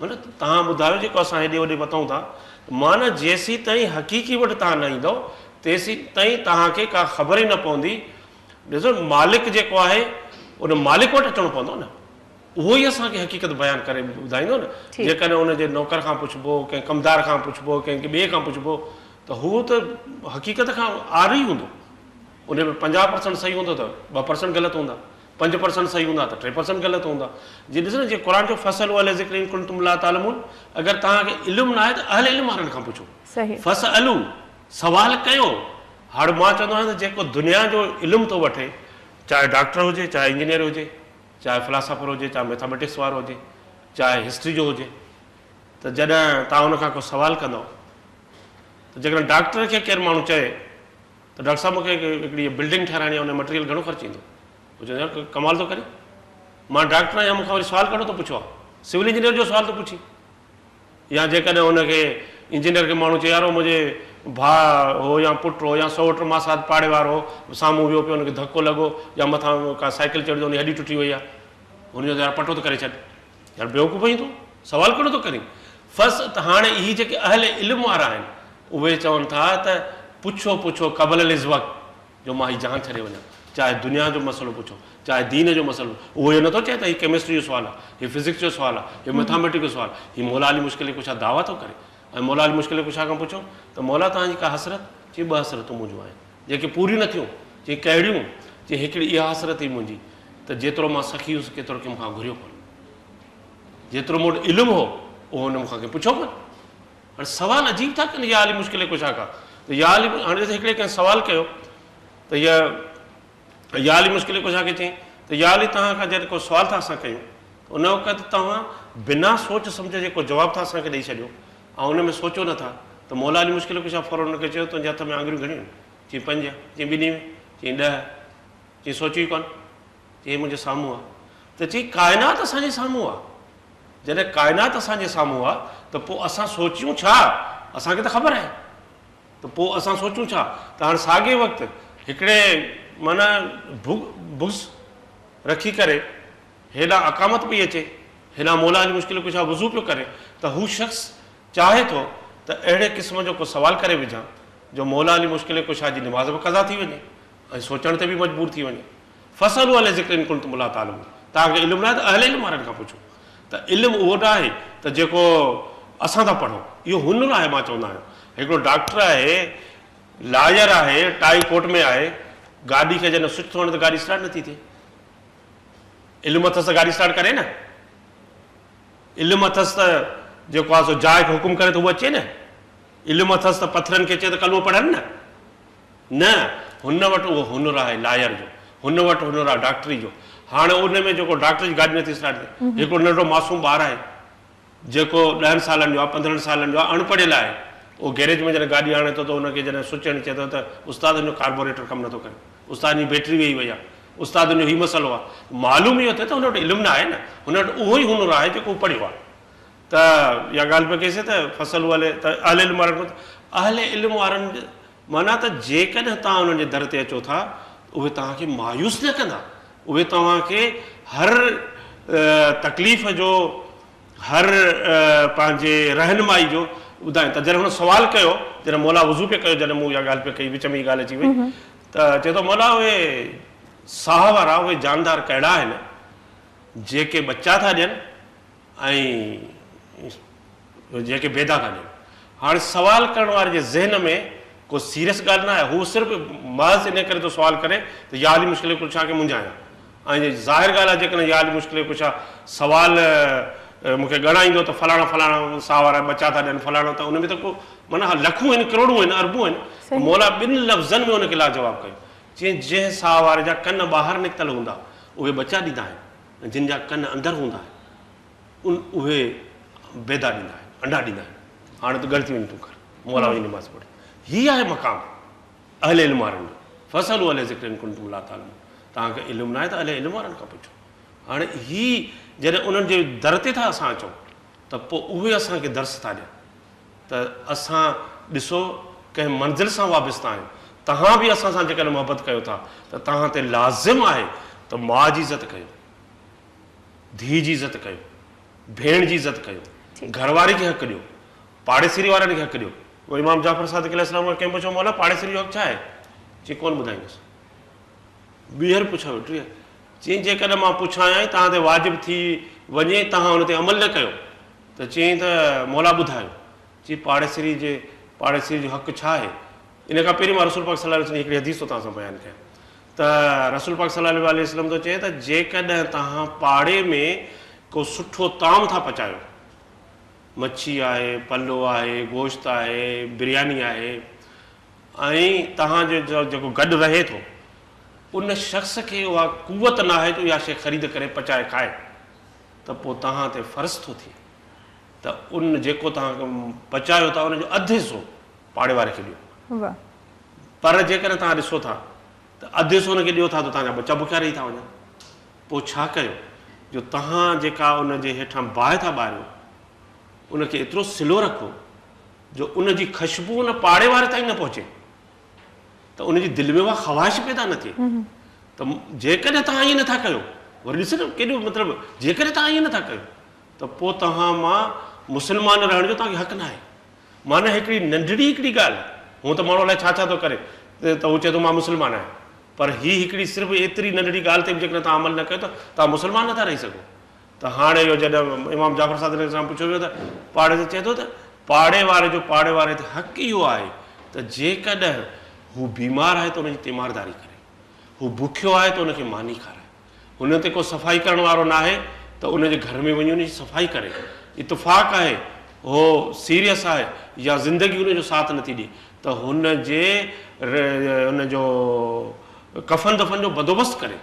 معنيٰ توهان ٻڌايو جيڪو اسان هيڏي هوڏي وتون ٿا معنيٰ جيسين تائين حقيقي وٽ توهان نه ايندؤ تيسين تائين توهان کي ڪا خبر ئي نه پوندي. ڏسو مالڪ جيڪو آهي ان مالڪ وٽ اچڻو پوندو نه اهو ئي اسان کي حقيقت بيان ڪري ٻڌائيندو نه. جيڪڏهن ان جي نوڪر کان پڇبو ڪنهن ڪمدار کان پڇبو ڪنهن ٻئي کان پڇبو ته هو ته حقيقت کان عاري هوندو. ان ۾ 50% صحيح هوندو ته 2% غلط هوندا. 5% صحيح هوندا ته 3% غلط هوندا. جي ڏسو نه جيئن قرآن چيو فاسئلوا اهل الذڪر ان ڪنتم لا تعلمون اگر توهان کي علم ناهي ته اهل علم وارن کان پڇو. فاسئلوا سوال ڪيو. هاڻ مان چوندو آهيان ته جيڪو دنيا جو علم ٿو وٺي چاهي ڊاڪٽر هجي چاهي انجنيئر هجي چاهي فلاسافر هجي چاهي ميٿاميٽڪس وارو هجي چاهي هسٽري جو هجي ته جڏهن توهان ان کان ڪو سوال ڪندؤ ته جيڪڏهن ڊاڪٽر کي ڪير ماڻهو چئي ته ڊاڪٽر صاحب مون کي هڪڙي بلڊنگ ٺهرائڻي آهي ان جو مٽيريل گهڻو خرچ ايندو؟ هو چوندو يار ڪمال ٿو ڪرين مان ڊاڪٽر آهيان مون کان وري سوال ڪهڙو ٿو پڇو آهي سول انجنيئر جو سوال ٿو پڇي يا جيڪڏهن ان کي انجنيئر کي ماڻهو چئي يار هو منهنجي ڀاء هو يا پٽ هو يا سئوٽ ماسات پاڙي وارو هو سامهون ويو پيو ان کي ڌڪو لڳو يا مٿان ڪا سائيڪل چڙهي ته ان جي هڏي ٽٽي وئي آهي هن چيو ته يار پٽو ٿو ڪري ڇڏ يار بيوقوف آهين تون سوال ڪهڙو ٿو ڪرين فس ته هاڻي هي جيڪي اهل علم وارا آهن اهي چون ٿا ته پڇو پڇو قبل از وقت جو مان هي جهان ڇڏي وڃان چاهي دنيا جو مسئلو پڇو چاهي دين جو مسئلو اهو اهو نٿو چئي ته هي ڪيمسٽري جو سوال آهي هي فزڪس جو سوال آهي هي ميٿاميٽڪ جو سوال هي مولا علي مشڪل ڪشا دعويٰ ٿو ڪري ۽ مولا علي مشڪل ڪشا کان پڇو ته مولا توهان جي ڪا حسرت چي ٻه حسرتون منهنجون آهن جيڪي پوريون نه ٿيون چي ڪهڙيون چي هڪڙي اها حسرت هئي منهنجي ته جيترو مان سخي هيس ڪيترو ڪنهن مون کان گهريو ڪونه جيترو مون وٽ علم هو اهو هن مون کان ڪنهن پڇيو ڪونه. هاڻي سوال عجيب ٿا ڪن يا علي مشڪل ڪشا کان ته يا علي هاڻي ڏس هڪڙي ڪنهن سوال ڪيو ته يا يا علي مشڪل ڪشا کي چيائين ته يا علي توهان کان جڏهن ڪو سوال ٿا اسان ڪيون ته ان وقت توهان بنا سوچ سمجهه جي ڪو جواب ٿا اسان کي ڏئي ڇڏيو ۽ ان ۾ سوچو نٿا ته مولا علي مشڪل ڪشا فورن ان کي چيو تنهنجي هٿ ۾ آڱريون گهڻيون آهن چيائين پنج چيائين ٻنهي ۾ چيائين 10 چيائين سوچيو ئي ڪونه چيائين منهنجي سامهون آ ته چيائين ڪائنات اسان جي سامهون آ جڏهن ڪائنات اسان جي سامهون آ ته پوء اسان سوچيون ڇا؟ اسان کي ته خبر آهي ته پوء اسان سوچون ڇا؟ ته هاڻ ساڳئي وقت هڪڙي معنيٰ بغض رکي ڪري هيڏانهن اقامت پئي اچي، هيڏانهن مولا علي مشڪل ڪشا وضو پيو ڪري ته هو شخص چاهي ٿو ته اهڙي قسم جو ڪو سوال ڪري وجهان جو مولا علي مشڪل ڪشا جي نماز به قضا ٿي وڃي ۽ سوچڻ تي به مجبور ٿي وڃي. فاسئلوا اهل الذڪر ان ڪنتم لا تعلمون توهان کي علم ناهي ته اهل علم وارن کان پڇو ته علم اهو نه آهي ته جيڪو اسان ٿا پڙهون اهو هنر آهي مان چوندا آهيون هڪڙو ڊاڪٽر آهي لائر آهي ٽائي ڪوٽ ۾ آهي گاڏي کي جڏهن سوئچ ٿو هڻي ته گاڏي اسٽارٽ نٿي ٿئي علم اٿس ته گاڏي اسٽارٽ ڪري نه علم اٿس ته جيڪو آهي سو جاء کي حڪم ڪري ته هو اچي نه علم اٿس ته پٿرن کي چئي ته ڪلمو پڙهن نه نه، هن وٽ اهو هنر آهي لائر جو، هن وٽ هنر آهي ڊاڪٽري جو. هاڻي ان ۾ جيڪو ڊاڪٽر جي گاڏي نٿي اسٽارٽ ٿئي، هڪڙو ننڍڙو معصوم ٻار آهي، جيڪو 10 سالن جو آهي، 15 سالن جو آهي، اڻ پڙهيل آهي، اهو گيريج ۾ جڏهن گاڏي آڻي ٿو ته ان کي جڏهن سوئچ هڻي چئي ٿو ته استاد هن جو ڪاربوريٽر ڪم نٿو ڪري، استاد هن جي بيٽري ويهي وئي آهي، استاد هن جو هي مسئلو آهي. معلوم اهو ٿئي ته هن وٽ علم نه آهي نه، هن وٽ اهو ئي هنر آهي جيڪو هو پڙهيو آهي. ته اها ڳالهه پئي ڪئيسين ته فاسئلوا اهل ته اهل علم وارن کان ته اهل علم وارن معنيٰ ته جيڪڏهن توهان انهن جي در تي اچو ٿا ته اهي توهان کي مايوس نه ڪندا، اهي توهان کي هر تڪليف جو هر پنهنجي رهنمائي جو ٻڌائين ٿا. جڏهن هن سوال ڪيو، جڏهن مولا وضو پئي ڪيو، جڏهن مون اها ڳالهه پئي ڪئي، وچ ۾ هي ڳالهه اچي وئي ته چئي ٿو مولا اهي ساهه وارا اهي جاندار ڪهڙا آهن جيڪي ٻچا ٿا ڏين ۽ جيڪي بيدا ٿا ڏين. هاڻي سوال ڪرڻ واري جي ذهن ۾ ڪو سيريس ڳالهه نه آهي، هو صرف محض انهي ڪري ٿو سوال ڪري ته يا علي مشڪل ڪشا کي منجهايان ۽ ظاهر ڳالهه آهي جيڪڏهن يا علي مشڪل ڪشا سوال مون کي ڳڻائيندو ته فلاڻا فلاڻا ساهه وارا ٻچا ٿا ڏين فلاڻو ته ان ۾ ته ڪو معنيٰ لکون آهن ڪروڙون آهن اربون آهن مولا ٻن لفظن ۾ ان کي لاجواب ڪيو چيائين جنهن ساهه واري جا ڪن ٻاهر نڪتل هوندا اهي ٻچا ڏيندا آهن ۽ جن جا ڪن اندر هوندا آهن ان اهي بيضا ڏيندا آهن انڊا ڏيندا آهن هاڻي ته ڳڻتي وڃي تون ڪر مولا وڃي نماز پڙهي هي آهي مقام اهل علم وارن جو فاسئلوا اهل الذڪر ان ڪنتم لا تعلمون توهان کي علم ناهي ته اهل علم وارن کان پڇو هاڻي هي جڏهن انهن جي در تي ٿا اسان اچون ته پوء اهي اسان کي درس ٿا ڏين ته اسان ڏسو ڪنهن منزل سان وابسته آهيون توهان به اسان سان جيڪڏهن محبت ڪيو ٿا ته توهان تي لازم آهي ته ماء جي عزت ڪيو ڌيء جي عزت ڪيو ڀيڻ جي عزت ڪيو گهر واري کي حق ڏيو پاڙيسري وارن کي حق ڏيو. امام جعفر صادق عليه السلام کان ڪنهن پڇيو مولا پاڙيسري جو حق ڇا آهي؟ چيائين ڪونه ٻڌائيندس. ٻيهر پڇيو ٽيهر چيائين جيڪڏهن مان پڇايان ۽ توهان تي واجب ٿي وڃي توهان ان تي عمل نه ڪيو ته چيائين ته مولا ٻڌايو. چيائين پاڙيسري جي پاڙيسري جو حق ڇا آهي؟ ان کان پهرين مان رسول پاڪ صلي الله عليه وسلم جي هڪڙي حديث ٿو توهان سان بيان ڪيان ته رسول پاڪ صلي الله عليه وسلم ٿو چئي ته جيڪڏهن توهان پاڙي ۾ ڪو سٺو طعام ٿا پچايو مڇي آهي، پلو آهي، گوشت آهي، برياني آهي ۽ توهان جو جيڪو گڏ رهي ٿو ان شخص کي اها قوت ناهي جو اها شيء خريد ڪري پچائي کائي ته پوء توهان تي فرض ٿو ٿئي ته ان جيڪو توهان پچايو ٿا ان جو اڌ حصو پاڙي واري کي ڏيو. پر جيڪڏهن توهان ڏسو ٿا ته اڌ حصو ان کي ڏيو ٿا ته توهان جا ٻچا بکيا رهي ٿا وڃن. پوء ڇا ڪيو جو توهان جيڪا ان جي هيٺان باهه ٿا ٻاريو ان کي ايترو سلو رکو جو ان جي خشبو ان پاڙي واري تائين نه پهچي ته ان جي دل ۾ اها خواهش پيدا نه ٿئي ته جيڪڏهن توهان ائين نٿا ڪيو وري ڏس نه ڪيڏو مطلب جيڪڏهن توهان ائين نٿا ڪيو ته پوء توهان مان مسلمان رهڻ جو توهان کي حق ناهي. معنيٰ هڪڙي ننڍڙي هڪڙي ڳالهه، هونء ته ماڻهو الائي ڇا ڇا ٿو ڪري ته هو چئي ٿو مان مسلمان آهيان پر هي هڪڙي صرف ايتري ننڍڙي ڳالهه تي به جيڪڏهن توهان عمل نه ڪيو ته توهان مسلمان نٿا رهي سگهو. ته هاڻي اهو جڏهن امام جعفر صادق عليه السلام پڇيو ويو ته پاڙي تي چئي ٿو ته پاڙي واري جو پاڙي واري تي حق اهو آهي ته جيڪڏهن هو بيمار آهي ته ان جي تيمارداري ڪري، هو بکيو آهي ته ان کي ماني کارائي. هن تي ڪو صفائي ڪرڻ وارو ناهي ته ان جي گهر ۾ وڃي ان جي صفائي ڪري. اتفاق آهي هو سيريس آهي يا زندگي ان جو ساٿ نٿي ڏئي ته هن جي ان جو ڪفن دفن جو بندوبست ڪري.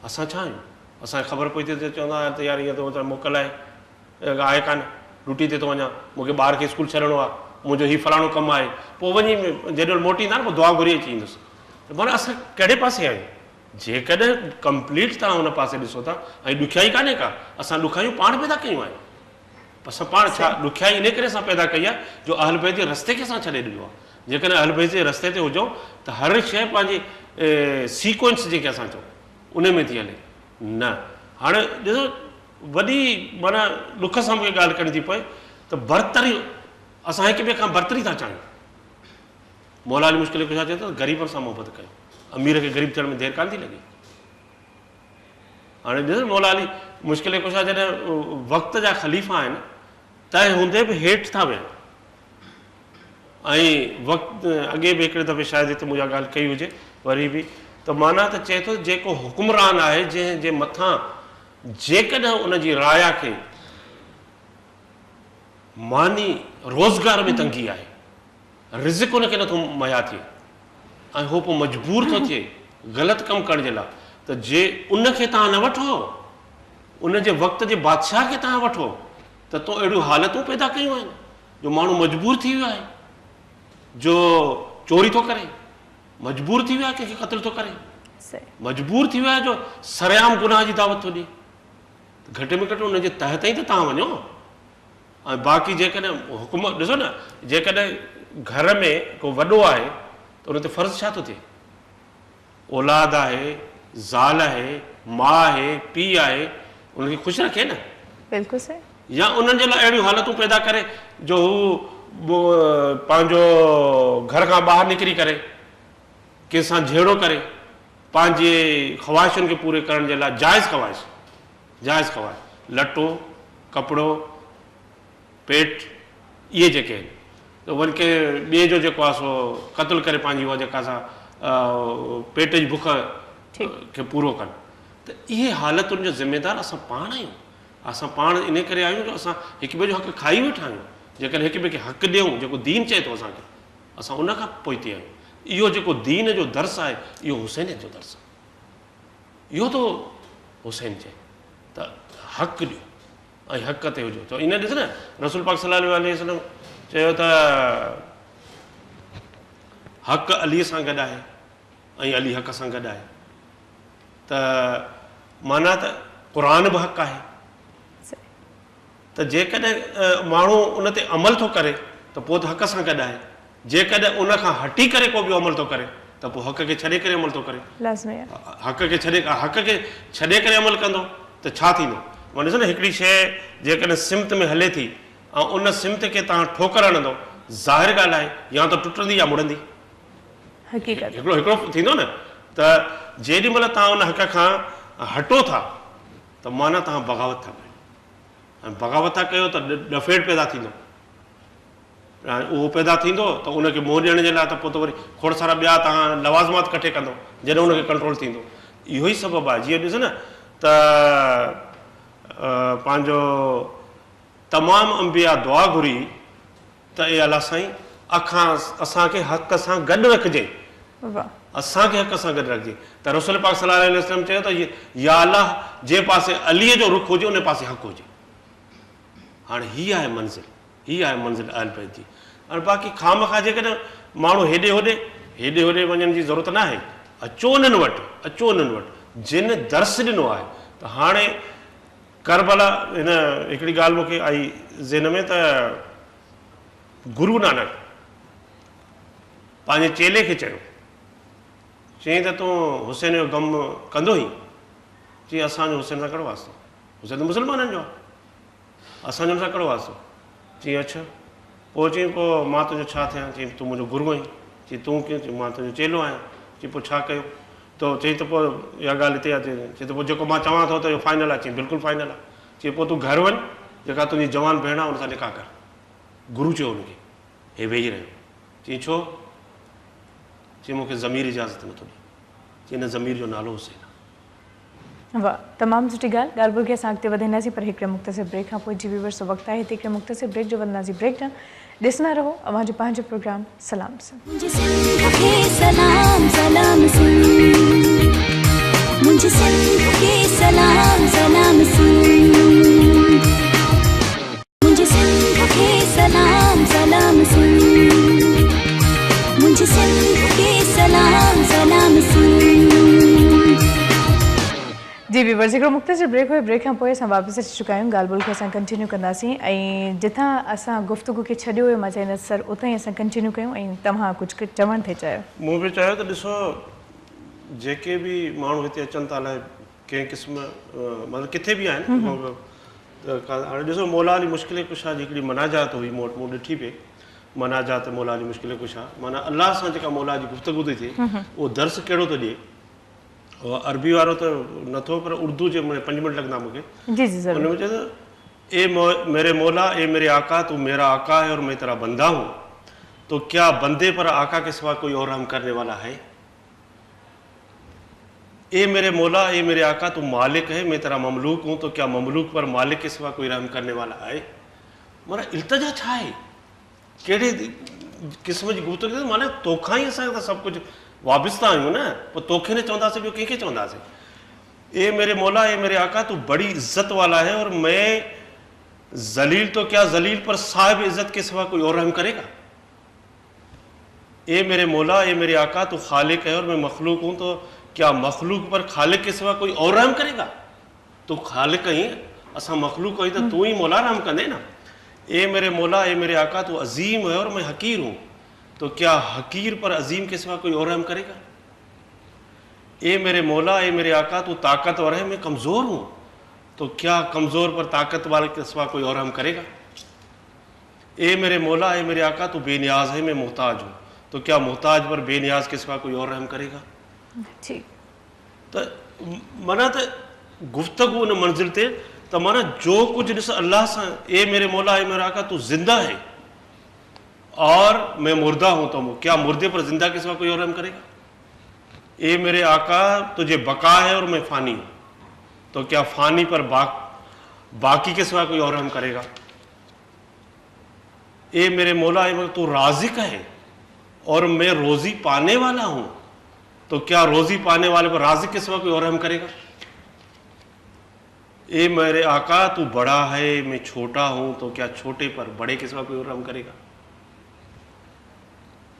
اسان ڇا آهيون؟ اسان کي خبر پئي ٿي ته چوندا آهيون ته يار هينئر ته موڪل آهي آهي ڪانه ڊيوٽي تي ٿو وڃان مون کي ٻار کي اسڪول ڇڏڻو آهي منهنجو هي فلاڻو ڪم آهي پوء وڃي جيڏي مهل موٽي ايندا نه پوء دعا گهري اچي ايندس ته معنيٰ اسان ڪهڙي پاسي آهيون جيڪڏهن ڪمپليٽ توهان ان پاسي ڏسو ٿا ۽ ڏکيائي ڪانهي ڪا اسان ڏکايون پاڻ پيدا ڪيون آهن اسان پاڻ ڇا ڏکيائي ان ڪري اسان پيدا ڪئي آهي جو اهل بيت جي رستي کي اسان ڇڏي ڏنو آهي جيڪڏهن اهل بيت جي رستي تي هجون ته هر شيء پنهنجي سيڪوئنس جنهن کي اسان چئون ان ۾ ٿي هلي نه هاڻي ڏسو وڏي معنيٰ ڏک سان مونکي ڳالهه ڪرڻي ٿي پئي ته برتري اسان هڪ ٻئي کان برتري ٿا چاهيون مولا علي مشڪل ڪشا چئي ٿو ته غريبن سان محبت ڪيو امير کي غريب ٿيڻ ۾ دير ڪانه ٿي لڳي. هاڻي ڏس مولا علي مشڪل ڪشا جڏهن وقت جا خليفا آهن تنهن هوندي به هيٺ ٿا ويهن ۽ وقت اڳي به هڪڙي دفعي شايد هتي مون اها ڳالهه ڪئي هجي وري به ته معنيٰ ته چئي ٿو جيڪو حڪمران آهي جنهن جي مٿان جيڪڏهن ان جي رعايا کي ماني روزگار ۾ تنگي آهي رزق ان کي نٿو مهيا ٿئي ۽ هو پوء مجبور ٿو ٿئي غلط ڪم ڪرڻ جي لاء ته جي ان کي توهان نه وٺو، ان جي وقت جي بادشاهه کي توهان وٺو ته تو اهڙيون حالتون پيدا ڪيون آهن جو ماڻهو مجبور ٿي ويو آهي جو چوري ٿو ڪري، مجبور ٿي ويو آهي ڪنهن کي قتل ٿو ڪري، مجبور ٿي ويو آهي جو سرعام گناهه جي دعوت ٿو ڏئي ته گهٽ ۾ گهٽ ان جي تهه تائين ته توهان وڃو. ۽ باقي جيڪڏهن حڪم ڏسو نه جيڪڏهن گهر ۾ ڪو وڏو آهي ته ان تي فرض ڇا ٿو ٿئي؟ اولاد آهي، زال آهي، ماء آهي، پيء آهي، انهن کي خوش رکي نه. بلڪل صحيح. يا انهن جي لاء اهڙيون حالتون پيدا ڪري جو هو پنهنجو گهر کان ٻاهر نڪري ڪري ڪنهن سان جهيڙو ڪري پنهنجي خواهشن کي پوري ڪرڻ جي لاء جائز خواهش جائز خواهش، لٽو، ڪپڙو، پيٽ، اهي جيڪي آهن ته وري ڪنهن ٻئي جو جيڪو آهي سو قتل ڪري پنهنجي اها جيڪا سا پيٽ جي بک کي پورو ڪن ته اهي حالتن جو ذميدار اسان پاڻ آهيون. اسان پاڻ انهي ڪري آهيون جو اسان هڪ ٻئي جو حق کائي ويٺا آهيون. جيڪڏهن هڪ ٻئي کي حق ڏيون جيڪو دين چئي ٿو اسان کي، اسان ان کان پوئتي آهيون. اهو جيڪو دين جو درس آهي اهو حسينيت جو درس آهي. اهو ٿو حسين چئي ته حق ڏيو ۽ حق تي هجو. ته ان ڏس نه رسول پاڪ صلي الله عليه وسلم چيو ته حق علي سان گڏ آهي ۽ علي حق سان گڏ آهي. ته معنيٰ ته قرآن به حق آهي ته جيڪڏهن ماڻهو ان تي عمل ٿو ڪري ته پوء ته حق سان گڏ آهي، جيڪڏهن ان کان هٽي ڪري ڪو ٻيو عمل ٿو ڪري ته پوء حق کي ڇڏي ڪري عمل ٿو ڪري. لازمي آهي. حق کي ڇڏي حق کي ڇڏي ڪري عمل ڪندو ته ڇا ٿيندو؟ معنيٰ ڏسو نه هڪڙي شيء جيڪڏهن سمت ۾ هلي ٿي ۽ ان سمت کي توهان ٺوڪر هڻندو ظاهر ڳالهه آهي يا ته ٽٽندي يا مڙندي. حقيقت. هڪڙو هڪڙو ٿيندو نه ته جيڏي مهل توهان ان حق کان هٽو ٿا ته معنيٰ توهان بغاوت ٿا ڪيو ۽ بغاوت ٿا ڪيو ته ڏڦيڙ پيدا ٿيندو ۽ اهو پيدا ٿيندو ته ان کي منهن ڏيڻ جي لاء ته پوء ته وري کوڙ سارا ٻيا توهان لوازمات ڪٺي ڪندو جڏهن ان کي ڪنٽرول ٿيندو. اهو ئي سبب آهي جيئن ڏس نه ته پنهنجو تمام انبياء دعا گهري ته اي الله سائين اکان اسان کي حق سان گڏ رکجين اسان کي حق سان گڏ رکجين ته رسول پاڪ صلي الله عليه وسلم چيو ته يا الله جنهن پاسي علي جو رخ هجي ان پاسي حق هجي. هاڻي هي آهي منزل، هي آهي منزل اهل بيت جي. هاڻي باقي خوامخواه جيڪڏهن ماڻهو هيڏي هوڏي هيڏي هوڏي وڃڻ جي ضرورت ناهي، اچو انهن وٽ، اچو انهن وٽ جن درس ڏنو آهي ته هاڻي ڪربلا هن هڪڙي ڳالهه مون کي آئي ذهن ۾ ته گرو نانڪ پنهنجي چيلي کي چيو، چيائين ته تون حسين جو غم ڪندو هئين؟ چيائين اسان جو حسين سان ڪهڙو واسطو؟ حسين ته مسلمانن جو آهي، اسان جو ان سان ڪهڙو واسطو؟ چيائين اڇا. پوء چيائين پوء مان تنهنجو ڇا ٿيان؟ چيائين تون منهنجو گرو آهين. چيائين تون ڪير؟ چيائين مان تنهنجو چيلو آهيان. چيائين پوء ڇا ڪيو؟ ته چيائين ته پوء اها ڳالهه هتي آهي. چيائين ته پوء جيڪو مان چوان ٿو ته اهو فائنل آهي. چيائين بلڪل فائنل آهي. چيائين پوء تون گهر وڃ، جيڪا تنهنجي جوان ڀيڻ آهي ان سان نڪاح ڪر. گرو چيو هن کي. هي ويهي رهيو. چيائين ڇو؟ چيائين مون کي ضمير اجازت نٿو ڏئي. چيائين ان ضمير جو نالو حسين آهي. واھ تمام سٺي ڳالهه ڳالهه ٻولهه کي اسان اڳتي وڌائينداسين پر هڪڙي مختصر بريڪ کان پوء جي ويورس وقت آهي هتي هڪڙي مختصر بريڪ جو وڌنداسين بريڪ ڏانهن ڏسندا رهو اوهان جو پنهنجو پروگرام سلام سنڌ. منهنجي سنڌ کي سلام سلام سنڌ منهنجي سنڌ کي سلام سلام سنڌ منهنجي سنڌ کي سلام سلام سنڌ منهنجي سنڌ کي سلام سلام سنڌ. جي ويورز هڪڙو مختصر بريڪ هيو بريڪ کان پوء اسان واپس اچي چڪا آهيون ڳالهه ٻولهه کي اسان ڪنٽينيو ڪنداسين ۽ جتان اسان گفتگو کي ڇڏيو هيو مان چاهيندس سر اتان ئي اسان ڪنٽينيو ڪيون ۽ توهان ڪجهه چوڻ ٿي چاهيو. مون به چاهيو ته ڏسو جيڪي به ماڻهو هتي اچن ٿا الائي ڪنهن قسم مطلب ڪٿي به آهن هاڻي ڏسو مولا علي مشڪل ڪشا جي هڪڙي مناجات هئي مون وٽ مون ڏٺي پئي مناجات مولا علي مشڪل ڪشا معنيٰ الله سان جيڪا مولا جي گفتگو ٿي ٿئي اهو درس ڪهڙو ٿو ڏئي اهو عربي وارو ته نٿو پر اردو جي ۾ 5 منٽ لڳندا مون کي جي جي ضرور ان ۾ چئي ٿو اي ميري مولا اي ميري آقا تو ميرا آقا هي اور مين تيرا بندا هون تو ڪيا بندي پر آقا ڪي سوا ڪوئي اور رحم ڪرني والا هي اي ميري مولا اي ميري آقا تو مالڪ هي مين تيرا مملوڪ هون تو ڪيا مملوڪ پر مالڪ ڪي سوا ڪوئي رحم ڪرني والا آهي معنيٰ التجا ڇا آهي ڪهڙي قسم جي گفتگو معنيٰ توکان ئي اسان ته سڀ ڪجهه وابسته آهيون نه پوء توکي نه چونداسين ٻيو ڪنهن کي چونداسين اي ميري مولا اي ميري آقا تو بڙي عزت والا هي اور مين ذليل تو ڪيا ذليل پر صاحب عزت ڪي سوا ڪوئي اور رحم ڪري گا اي ميري مولا اي ميري آقا تو خالق هي اور مين مخلوق هون تو ڪيا مخلوق پر خالق ڪي سوا ڪوئي اور رحم ڪري گا تو خالق هين اسان مخلوق آهيون ته تون ئي مولا رحم ڪندين نه اي ميري مولا اي ميري آقا تو عظيم هي اور مين حقير هون تو ڪيا حقير پر عظيم ڪي سوا ڪوئي اور رحم ڪري گا اي ميري مولا اي ميري آقا تو طاقتور هي مين ڪمزور هون تو ڪيا ڪمزور پر طاقت والي ڪي سوا ڪوئي اور رحم ڪري گا اي ميري مولا اي ميري آقا تو بي نياز هي مين محتاج هون تو ڪيا محتاج پر بي نياز ڪي سوا ڪوئي اور رحم ڪري گا ٺيڪ ته معنيٰ ته گفتگو ان منزل تي ته معنيٰ جو ڪجهه ڏس الله سان اي ميري مولا اي ميرا آقا تو زنده هي اور مين مرده هون تو ڪيا مردي پر زنده ڪي سوا ڪوئي اور رحم ڪري گا اي ميري آقا تجهي بقا هي اور مين فاني هون تو ڪيا فاني پر باق बाकी के सिवा कोई और रहम करेगा? ए मेरे मौला, ए तू राजिक है और मैं रोज़ी पाने वाला हूँ, तो क्या रोज़ी पाने वाले पर राजिक के सिवा कोई और रहम करेगा? ए मेरे आका, तू बड़ा है, मैं छोटा हूँ, तो क्या छोटे पर बड़े के सिवा कोई और रहम करेगा?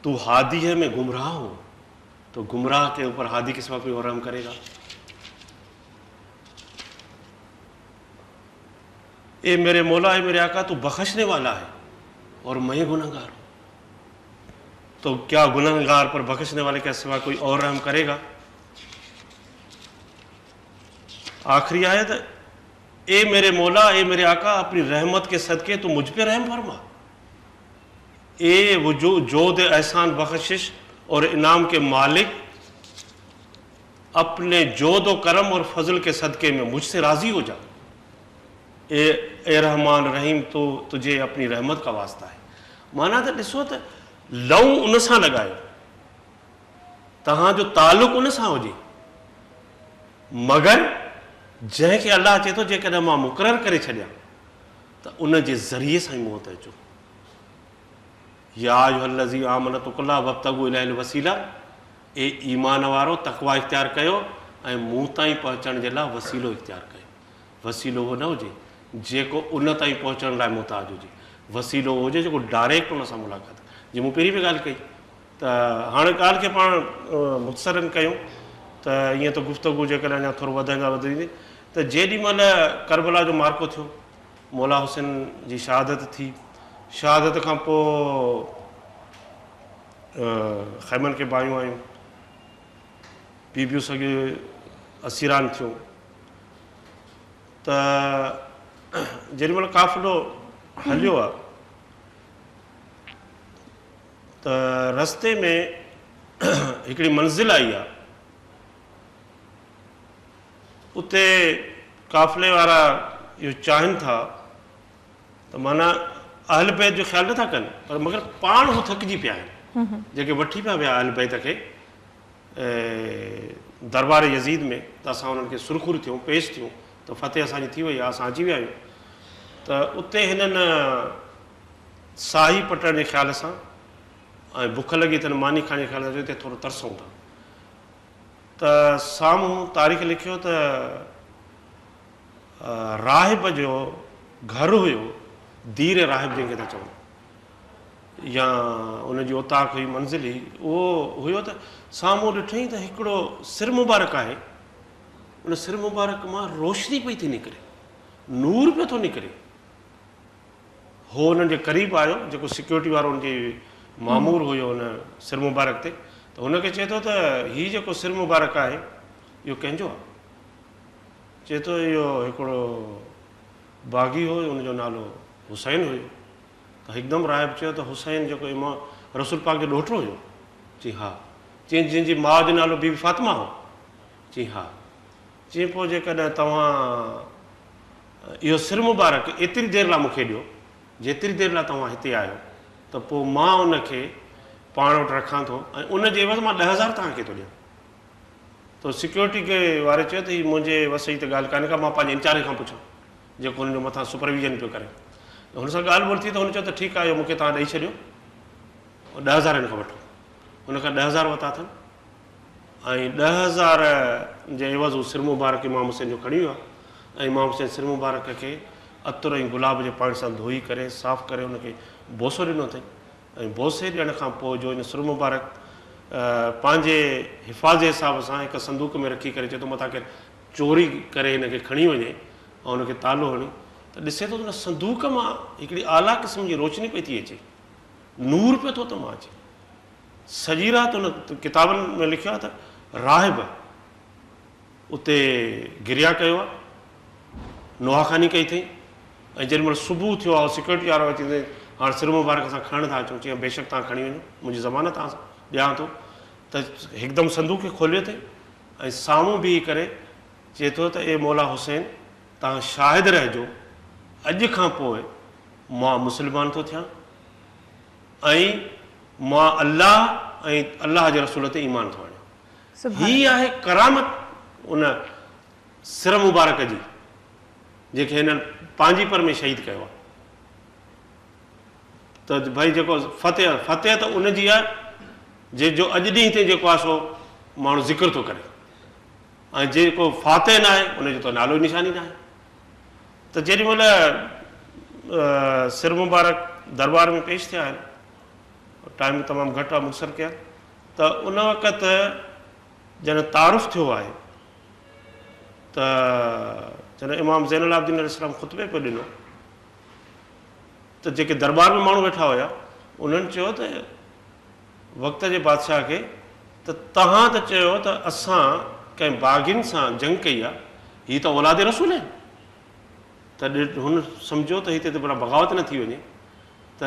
तू हादी है, मैं गुमराह हूँ, तो गुमराह के ऊपर हादी के सिवा कोई और रहम करेगा? ए मेरे मौला, ए मेरे आका, तू बख्शने वाला है और मैं गुनहगार हूँ, तो क्या गुनहगार पर बख्शने वाले के सिवा कोई और रहम करेगा? आखिरी आयत, ए मेरे मौला, ए मेरे आका, अपनी रहमत के सदके तू मुझ पे रहम फरमा। ए वो जो जोद एहसान बख्शिश और इनाम के मालिक, अपने जोद व करम और फजल के सदके में मुझसे राज़ी हो जा। ए ए रहमान रहीम, तो तुझे अपनी रहमत का वास्ता है। माना त ॾिसो त लऊं उन सां लॻायो, तव्हांजो तालुक़ उन सां हुजे, मगर जंहिंखे अलाह चए थो जेकॾहिं मां मुक़ररु करे छॾियां त उन जे ज़रिए सां ई मूं वटि अचो। या अय्युहल्लज़ीना आमनू तक़ुल्लाह वब्तगू इलैहिल वसीला, ए ईमान वारो तक़वा इख़्तियार कयो ऐं मूं ताईं पहुचण जे लाइ वसीलो इख़्तियार कयो। वसीलो उहो न हुजे जेको उन ताईं पहुचण लाइ मोहताज हुजे, वसीलो उहो हुजे जेको डायरेक्ट उन सां मुलाक़ात। जीअं मूं पहिरीं बि ॻाल्हि कई त हाणे ॻाल्हि खे पाण मुख़्तसरन कयूं त ईअं त गुफ़्तगू जेकॾहिं अञा थोरो वधंदा वधंदी त जेॾी महिल करबला जो मार्को थियो, मौला हुसैन जी शहादत थी, शहादत खां पोइ ख़ैमनि खे बाहियूं आयूं, बीबियूं सॻे असीरान थियूं, त जेॾी महिल काफ़िलो हलियो आहे त रस्ते में हिकिड़ी मंज़िल आई आहे, उते काफ़िले वारा इहो चाहिनि था त माना अहल बैत जो ख़्यालु नथा कनि, पर मगर पाण हू थकिजी पिया आहिनि, जेके वठी पिया विया अहल बैत खे दरबार यज़ीद में, त असां उन्हनि खे सुरखुर थियूं, पेश थियूं, त फतेह असांजी थी वई आहे, असां अची विया आहियूं। त उते हिननि साही पटण जे ख़्याल सां ऐं बुख लॻी अथनि मानी खाइण जे ख़्याल सां हिते थोरो तरसूं था, त साम्हूं तारीख़ लिखियो त राहिब जो घर हुयो, दीर राहिब जंहिंखे था चऊं, या उनजी औताक हुई, मंज़िल हुई, उहो हुयो। त साम्हूं ॾिठई त हिकिड़ो सिर मुबारक आहे, उन सिर मुबारक मां रोशनी पई थी निकिरे, नूर पियो थो निकिरे। हो हुननि जे क़रीब आयो, जेको सिक्योरिटी वारो हुनजे मामूर हुयो हुन सिर मुबारक ते, त हुनखे चए थो त हीउ जेको सिर मुबारक आहे इहो कंहिंजो आहे? चए थो इहो हिकिड़ो बाग़ी हो, हुनजो नालो हुसैन हुयो। त हिकदमि राहिब चयो त हुसैन जेको इमाम रसूल पाक जो ॾोहिटो हुयो? चई हा। चई जंहिंजी माउ जो नालो बीबी फातिमा हो? चई हा। चई पोइ जेकॾहिं तव्हां इहो सिर मुबारक एतिरी देरि लाइ मूंखे ॾियो जेतिरी देरि लाइ तव्हां हिते आहियो, त पोइ मां उनखे पाण वटि रखां थो ऐं उन जे एवज़ मां 10,000 तव्हांखे थो ॾियां। त सिक्योरिटी खे वारे चयो त हीअ मुंहिंजे वस जी त ॻाल्हि कान्हे का, मां पंहिंजे इंचार्ज खां पुछां जेको हुनजो मथां सुपरविजन पियो करे। हुन सां ॻाल्हि ॿोल थी त हुन चयो त ठीकु आहे, इहो मूंखे तव्हां ॾेई छॾियो, 10,000 हिन खां वठो। हुन खां 10,000 वरिता अथनि ऐं 10,000 जे एवज़ हू सिर मुबारक इमाम हुसैन जो खणी वियो आहे ऐं इमाम हुसैन सिर मुबारक खे अतर ऐं गुलाब जे पाणी सां धोई करे साफ़ करे हुनखे बोसो ॾिनो अथई ऐं बोसे ॾियण खां पोइ जो हिन सिर मुबारक पंहिंजे हिफ़ाज़ जे हिसाब सां हिकु संदूक में रखी करे चए थो मथां केरु चोरी करे हिनखे खणी वञे ऐं हुनखे तालो हणी, त ॾिसे थो हुन संदूक मां हिकिड़ी आला क़िस्म जी रोशनी पई थी अचे, नूर पियो थो त मां अचे। सॼी राति हुन किताबनि में लिखियो आहे त राहिब उते गिरिया कयो आहे, नोहाखानी कई अथई ऐं जेॾी महिल सुबुह थियो आहे सिक्योरिटी वारो अची हाणे सिर मुबारक असां खणण था अचूं, चई बेशक तव्हां खणी वञो, मुंहिंजी ज़मानत तव्हां ॾियां थो। त हिकदमि संदूक खे खोलियो अथई ऐं साम्हूं बीह करे चए थो त ए मौला हुसैन, तव्हां शाहिद रहिजो, अॼु खां पोइ मां मुस्लमान थो थियां ऐं मां अलाह ऐं अलाह जे रसूल ते ईमान थो आणियां। हीअ आहे करामत उन सिर मुबारक जी। جنهن کي هنن پنهنجي پر ۾ شهيد ڪيو آهي. ته ڀئي جيڪو فتح فتح ته ان جي آهي جنهن جو اڄ ڏينهن تائين جيڪو آهي سو ماڻهو ذڪر ٿو ڪري ۽ جيڪو فاتح نه آهي ان جو ته نالو نشان ئي نه آهي. ته جيڏي مهل سر مبارڪ دربار ۾ پيش ٿيا آهن، ٽائيم تمام گهٽ آهي مختصر ڪيان، ته ان وقت جڏهن تعارف ٿيو آهي ته جڏهن امام زين العابدين عليه السلام خطبي پيو ڏنو ته جيڪي درٻار ۾ ماڻهو ويٺا هيا انهن چيو ته وقت جي بادشاهه کي ته توهان ته چيو ته اسان ڪنهن باغين سان جنگ ڪئي آهي، هي ته اولاد رسول آهن. ته هن سمجهيو ته هتي ته بنا بغاوت نه ٿي وڃي ته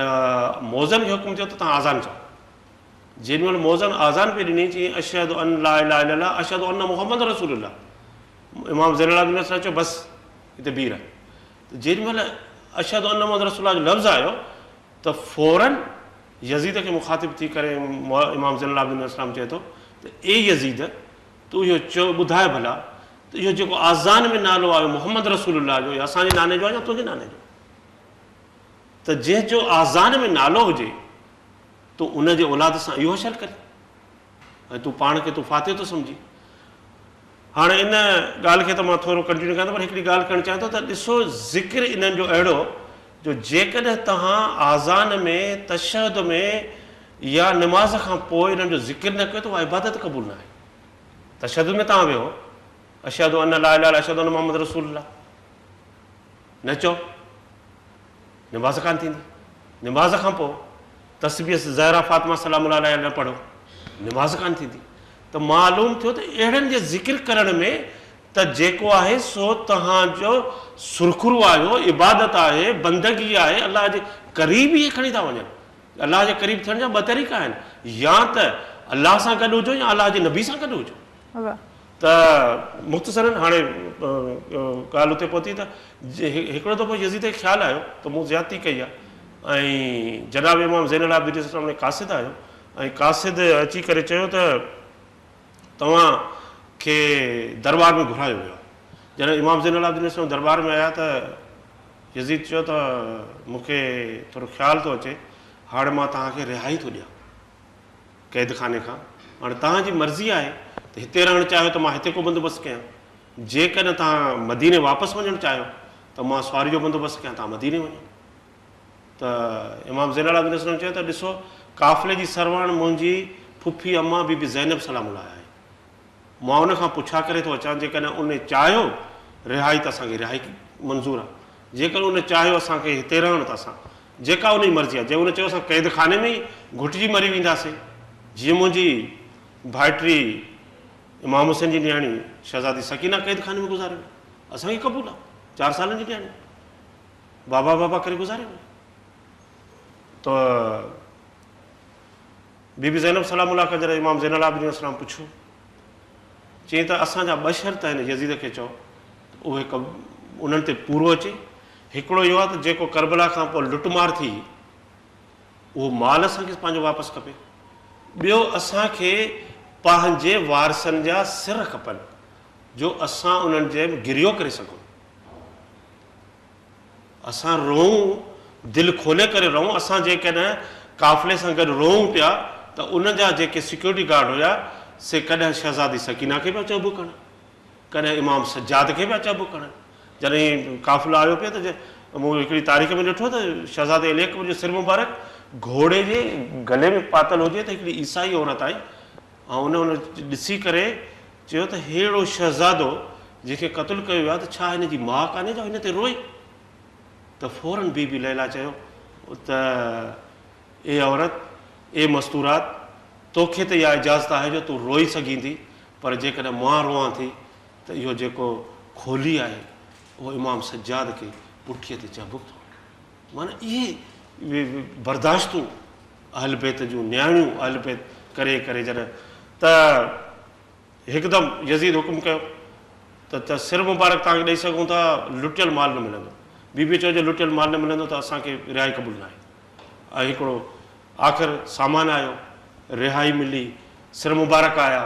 مؤذن کي حڪم ٿيو ته توهان آذان چئو. جيڏي مهل مؤذن آذان پئي ڏني چيائين اشهد ان لا اله الا الله اشهد ان محمد رسول الله. امام زين العابدين عليه السلام چيو بس هتي بيهي رهه. ته جيڏي مهل اشهد ان محمد رسول الله جو لفظ آيو ته فوراً يزيد کي مخاطب ٿي ڪري امام زين العابدين عليه السلام چئي ٿو ته اي يزيد تون اهو چئو ٻڌاء ڀلا ته اهو جيڪو آذان ۾ نالو آيو محمد رسول الله جو اهو اسان جي ناني جو آهي يا تنهنجي ناني جو؟ ته جنهن جو آذان ۾ نالو هجي تون ان جي اولاد سان اهو حشر ڪرين ۽ تون پاڻ کي تون فاتح ٿو سمجهين. هاڻي ان ڳالهه کي ته مان ٿورو ڪنٽينيو ڪيان ٿو پر هڪڙي ڳالهه ڪرڻ چاهيان ٿو ته ڏسو ذڪر انهن جو اهڙو جو جيڪڏهن توهان آذان ۾ تشهد ۾ يا نماز کان پوء انهن جو ذڪر نه ڪيو ته اها عبادت قبول نه آهي. تشهد ۾ توهان ويهو اشهد ان لا اله الا الله اشهد ان محمد رسول الله نه چئو نماز ڪانه ٿيندي. نماز کان پوء تسبيح زهرا فاطمه سلام الله عليها نه پڙهو نماز ڪانه ٿيندي. ته معلوم ٿيو ته اهڙن جي ذڪر ڪرڻ ۾ ته جيڪو آهي سو توهان جو سرخرو آهيو، عبادت آهي، بندگي آهي، الله جي قريب اهي کڻي ٿا وڃن. الله جي قريب ٿيڻ جا ٻه طريقا آهن، يا ته الله سان گڏ هجو يا الله جي نبي سان گڏ هجو. ته مختصراً هاڻي ڳالهه اتي پهتي ته هڪڙو دفعو يزيد کي خيال آيو ته مون زيادتي ڪئي آهي ۽ جناب امام زين العابدين عليه السلام ڏي قاصد آيو ۽ قاصد اچي ڪري چيو ته توهان کي درٻار ۾ گهرايو ويو آهي. جڏهن امام زين العابدين عليه السلام درٻار ۾ آيا ته يزيد چيو ته مون کي ٿورو خيال ٿو اچي هاڻي مان توهان کي رهائي ٿو ڏيان قيد خاني کان، هاڻي توهان جي مرضي آهي ته هتي رهڻ چاهيو ته مان هتي ڪو بندوبست ڪيان، جيڪڏهن توهان مديني واپس وڃڻ چاهيو ته مان سواري جو بندوبست ڪيان توهان مديني وڃو. ته امام زين العابدين عليه السلام چيو ته ڏسو قافلي جي سرواڻ منهنجي پڦي امان بي بي زينب سلام الله آهي، مان ان کان پڇا ڪري ٿو اچان جيڪڏهن ان چاهيو رهائي ته اسان کي رهائي منظور آهي، جيڪڏهن ان چاهيو اسان کي هتي رهڻ ته اسان جيڪا ان جي مرضي آهي، جي ان چيو اسان قيد خاني ۾ ئي گهٽجي مري وينداسين جيئن منهنجي ڀائٽي امام حسين جي نياڻي شهزادي سڪينه قيد خاني ۾ گذاري وئي اسان کي قبول آهي، 4 سالن جي نياڻي بابا بابا ڪري گذاري وئي. ته بي بي زينب سلام الله کان جڏهن امام زين العابدين عليه السلام پڇيو، چيائين ته اسان جا ٻه شرط آهن، يزيد کي چئو ته اهي انهن تي پورو اچي، هڪڙو اهو آهي ته جيڪو ڪربلا کان پوء لٽ مار ٿي اهو مال اسان کي پنهنجو واپس کپي، ٻيو اسان کي پنهنجي وارثن جا سر کپن جو اسان انهن جي گريو ڪري سگهون. اسان روئون، دل کولي ڪري روئون، اسان جيڪڏهن قافلي سان گڏ روئون پيا ته ان جا جيڪي سيڪيورٽي گارڊ هيا سي ڪڏهن شهزادي سڪينه کي پيا چهبڪ هڻن، ڪڏهن امام سجاد کي پيا چهبڪ هڻن. جڏهن قافلو آيو پئي ته مون هڪڙي تاريخ ۾ ڏٺو ته شهزادي علي اڪبر جو سر مبارڪ گهوڙي جي گلي ۾ پاتل هجي ته هڪڙي عيسائي عورت آئي ۽ ان ان ڏسي ڪري چيو ته ههڙو شهزادو جنهن کي قتل ڪيو ويو آهي ته ڇا هن جي ماء ڪانهي جو هن تي روئي؟ ته فوراً بي بي ليليٰ چيو ته اي عورت، اي مستورات، توکي ته اها اجازت آهي جو تون روئي سگهين ٿي، پر جيڪڏهن مان روئان ٿي ته اهو جيڪو کولي آهي اهو امام سجاد کي پٺيء تي چهبڪ ٿو هڻي. معنيٰ اهي برداشتون اهل بيت جون نياڻيون اهل بيت ڪري ڪري جڏهن ته هڪدم يزيد حڪم ڪيو ته ته سر مبارڪ توهان کي ڏئي سگهون ٿا لٽيل مال نه ملندو. بي بي چيو جي لٽيل مال نه ملندو ته اسان کي رهائي قبول ناهي. ۽ هڪڙو آخر سامان آيو، رهائي ملي، سر مبارڪ آيا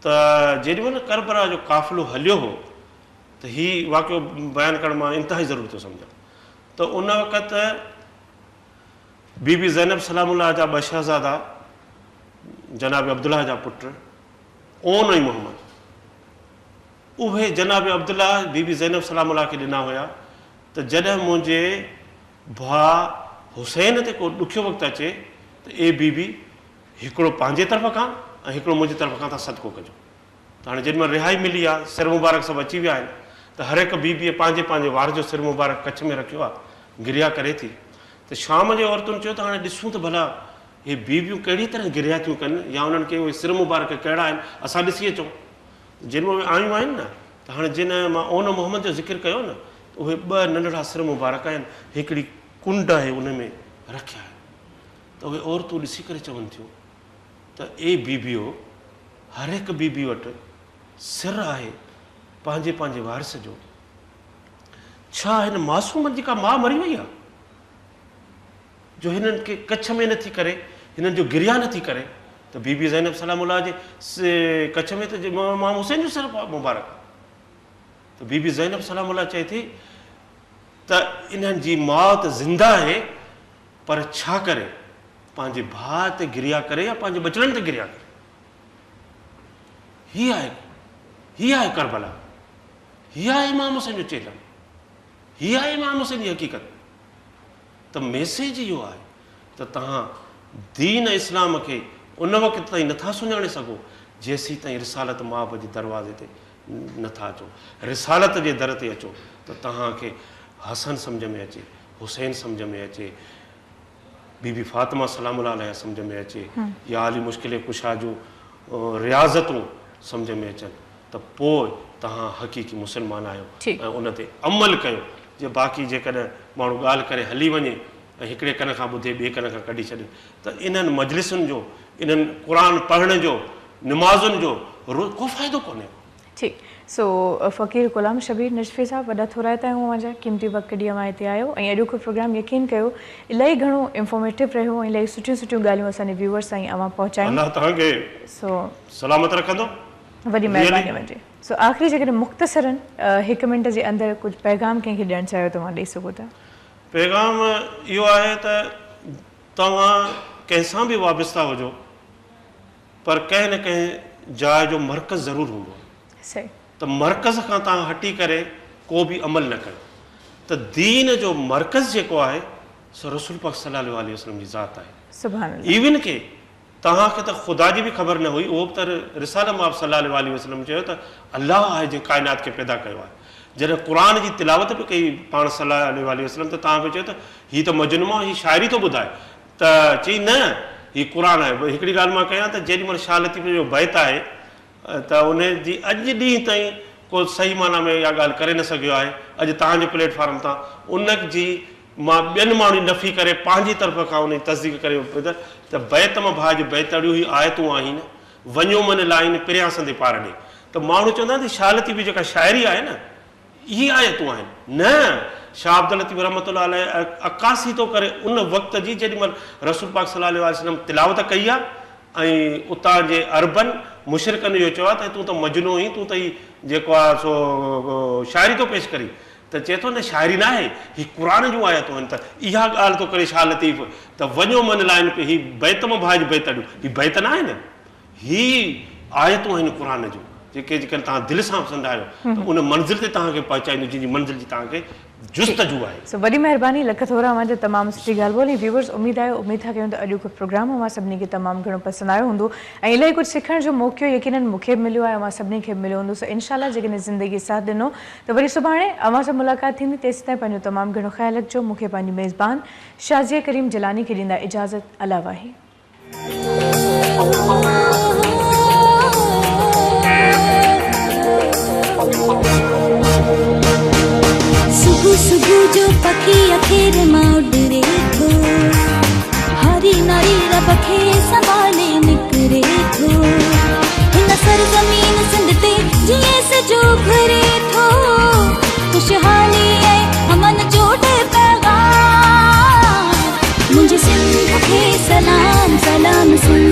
ته جيڏي مهل ڪربلا جو قافلو هليو هو ته هي واقعو بيان ڪرڻ مان انتهائي ضروري ٿو سمجهان ته ان وقت بي بي زينب سلام الله جا ٻه شهزادا جناب عبدالله جا پٽ عون ۽ محمد اهي جناب عبدالله بي بي زينب سلام الله کي ڏنا هيا ته جڏهن منهنجي ڀاء حسين تي ڪو ڏکيو وقت اچي ته اي بي بي هڪڙو پنهنجي طرف کان ۽ هڪڙو منهنجي طرف کان توهان صدقو ڪجو. ته هاڻي جيڏي مهل رهائي ملي آ، سر مبارڪ سڀ اچي ويا آهن ته هر هڪ بي بيء پنهنجي پنهنجي وارث جو سر مبارڪ ڪڇ ۾ رکيو آ، گريا ڪري ٿي. ته شام جي عورتن چيو ته هاڻي ڏسون ته ڀلا هي بيبيون ڪهڙيء طرح گريا ٿيون ڪن يا انهن کي اهي سر مبارڪ ڪهڙا آهن، اسان ڏسي اچون. جيڏي مهل اهي آيون آهن نه ته هاڻي جن مان عون محمد جو ذڪر ڪيو نه ته اهي ٻه ننڍڙا سر مبارڪ آهن، هڪڙي ڪنڊ آهي ان ۾ رکيا آهن. ته اهي عورتون ڏسي ڪري چون ٿيون ته اي بيبيو! هر هڪ بيبي وٽ سر آهي پنهنجي پنهنجي وارث جو. ڇا هن معصومن جي ڪا ماء مري وئي آهي جو هنن کي ڪڇ ۾ نٿي ڪري، هنن جو گريا نٿي ڪري؟ ته بيبي زينب سلام الله جي ڪڇ ۾ ته امام حسين جو سر مبارڪ آهي. ته بيبي زينب سلام الله چئي ٿي ته انهن جي ماء ته زنده آهي پر ڇا ڪري؟ پنهنجي ڀاء تي گريا ڪري يا پنهنجي ٻچڙن تي گريا ڪري؟ هي آهي هي آهي ڪربلا، هي آهي امام حسين جو چيلم، هي آهي امام حسين جي حقيقت. ته ميسيج اهو آهي ته توهان دين اسلام کي ان وقت تائين نٿا سڃاڻي سگهو جيسين تائين رسالت مآب جي دروازي تي نٿا اچو. رسالت جي در تي اچو ته توهان کي حسن سمجهه ۾ اچي، حسين سمجهه ۾ اچي، بي بي فاطمه سلام الله عليها سمجهه ۾ اچي يا علي مشڪل ڪشا جون رياضتون سمجهه ۾ اچن ته پوء توهان حقيقي مسلمان آهيو ۽ ان تي عمل ڪيو جي باقي جيڪڏهن ماڻهو ڳالهه ڪري هلي وڃي ۽ هڪڙي ڪن کان ٻڌي ٻئي ڪن کان ڪڍي ڇڏي ته انهن مجلسن جو انهن قرآن پڙهڻ جو نمازن جو ڪو فائدو ڪونهي. ٺيڪ سو فقير غلام شبير نجفي صاحب وڏا ٿورائتا آهيون اوهان جا قيمتي وقت ڪڍي اوهان هتي آيو ۽ اڄوڪو پروگرام يقين ڪيو الاهي گهڻو انفارميٽو رهيو ۽ الاهي سٺيون سٺيون ڳالهيون اسان جي ويوئرس تائين اوهان پهچايون. الله توهان کي سو سلامت رکندو. وڏي مهرباني اوهان جي. سو آخري جيڪڏهن مختصرا هڪ منٽ جي اندر ڪجهه پيغام ڪنهن کي ڏيڻ چاهيو ته اوهان ڏئي سگهو ٿا. پيغام اهو آهي ته توهان ڪنهن سان به وابسته هجو پر ڪنهن نه ڪنهن جاء جو مرڪز ضرور هوندو آهي ته مرڪز کان توهان هٽي ڪري ڪو به عمل نه ڪيو ته دين جو مرڪز جيڪو آهي سو رسول پاڪ صلي الله عليه وسلم جي ذات آهي. ايون ڪي توهان کي ته خدا جي به خبر نه هئي اهو به ته رساله مآب صلي الله عليه وسلم چيو ته الله آهي جنهن ڪائنات کي پيدا ڪيو آهي. جڏهن قرآن جي تلاوت به ڪئي پاڻ صلي الله عليه وسلم ته توهان به چيو ته هي ته مجنون آهي هي شاعري ٿو ٻڌائي ته چئي نه هي قرآن آهي. هڪڙي ڳالهه مان ڪيان ته جيڏي مهل شاهه لطيف جو بيت آهي ته ان جي اڄ ڏينهن تائين ڪو صحيح معنيٰ ۾ اها ڳالهه ڪري نه سگهيو آهي. اڄ توهان جي پليٽ فارم تان ان جي مان ٻين ماڻهن جي نفي ڪري پنهنجي طرف کان ان جي تصديق ڪري ته بيت م ڀاڄ بيتڙيون هي آيتون آهين وڃو من لائين پريان سندي پار ڏي ته ماڻهو چوندا آهن ته شاهه لطيف جي جيڪا شاعري آهي نه اهي آيتون آهن نه شاهه عبداللطيف رحمة الله عليه عڪاسي ٿو ڪري ان وقت جي جيڏي مهل رسول پاڪ صلي الله عليه وسلم تلاوت ڪئي آهي ۽ اتان جي عربن مشرڪن اهو چيو آهي ته تون ته مجنون آهين تون ته هي جيڪو آهي سو شاعري ٿو پيش ڪرين ته چئي ٿو نه شاعري نه آهي هي قرآن جون آيتون آهن ته اها ڳالهه ٿو ڪري شاهه لطيف ته وڃو من لائين هي بيت م ڀاڄ بيتڙيون هي بيت نه آهن هي آيتون آهن قرآن جون جيڪي جيڪڏهن توهان دل سان پسند آيو ته ان منزل تي توهان کي پهچائينديون جنهن جي منزل جي توهان کي جستجو آهي. سو وڏي مهرباني لک ٿورا اوهان جا تمام سٺي ڳالهه ٻولهه ۽ ويوئرز اميد آهي اميد ٿا ڪيون ته اڄوڪو پروگرام اوهان سڀني کي تمام گهڻو پسند آيو هوندو ۽ الاهي ڪجهه سکڻ جو موقعو يقينن مون کي به مليو آهي اوهان سڀني کي به مليو هوندو سو انشاء الله جيڪڏهن زندگي ساٿ ڏنو ته وري سڀاڻي اوهان سان ملاقات ٿيندي تيسيتائين پنهنجو تمام گهڻو خيال رکجو مون کي پنهنجي ميزبان شازيه ڪريم جيلاني کي ڏيندا اجازت الله واهي. صبح صبح جو پکي اکير مان اڏري ٿو هاري ناري رب کي سنڀالي نڪري ٿو هن سرزمين سنڌ تي جيئن سج اڀري ٿو خوشحالي ۽ امن جو ڏي پيغام منهنجي سنڌ کي سلام سلام سنڌ.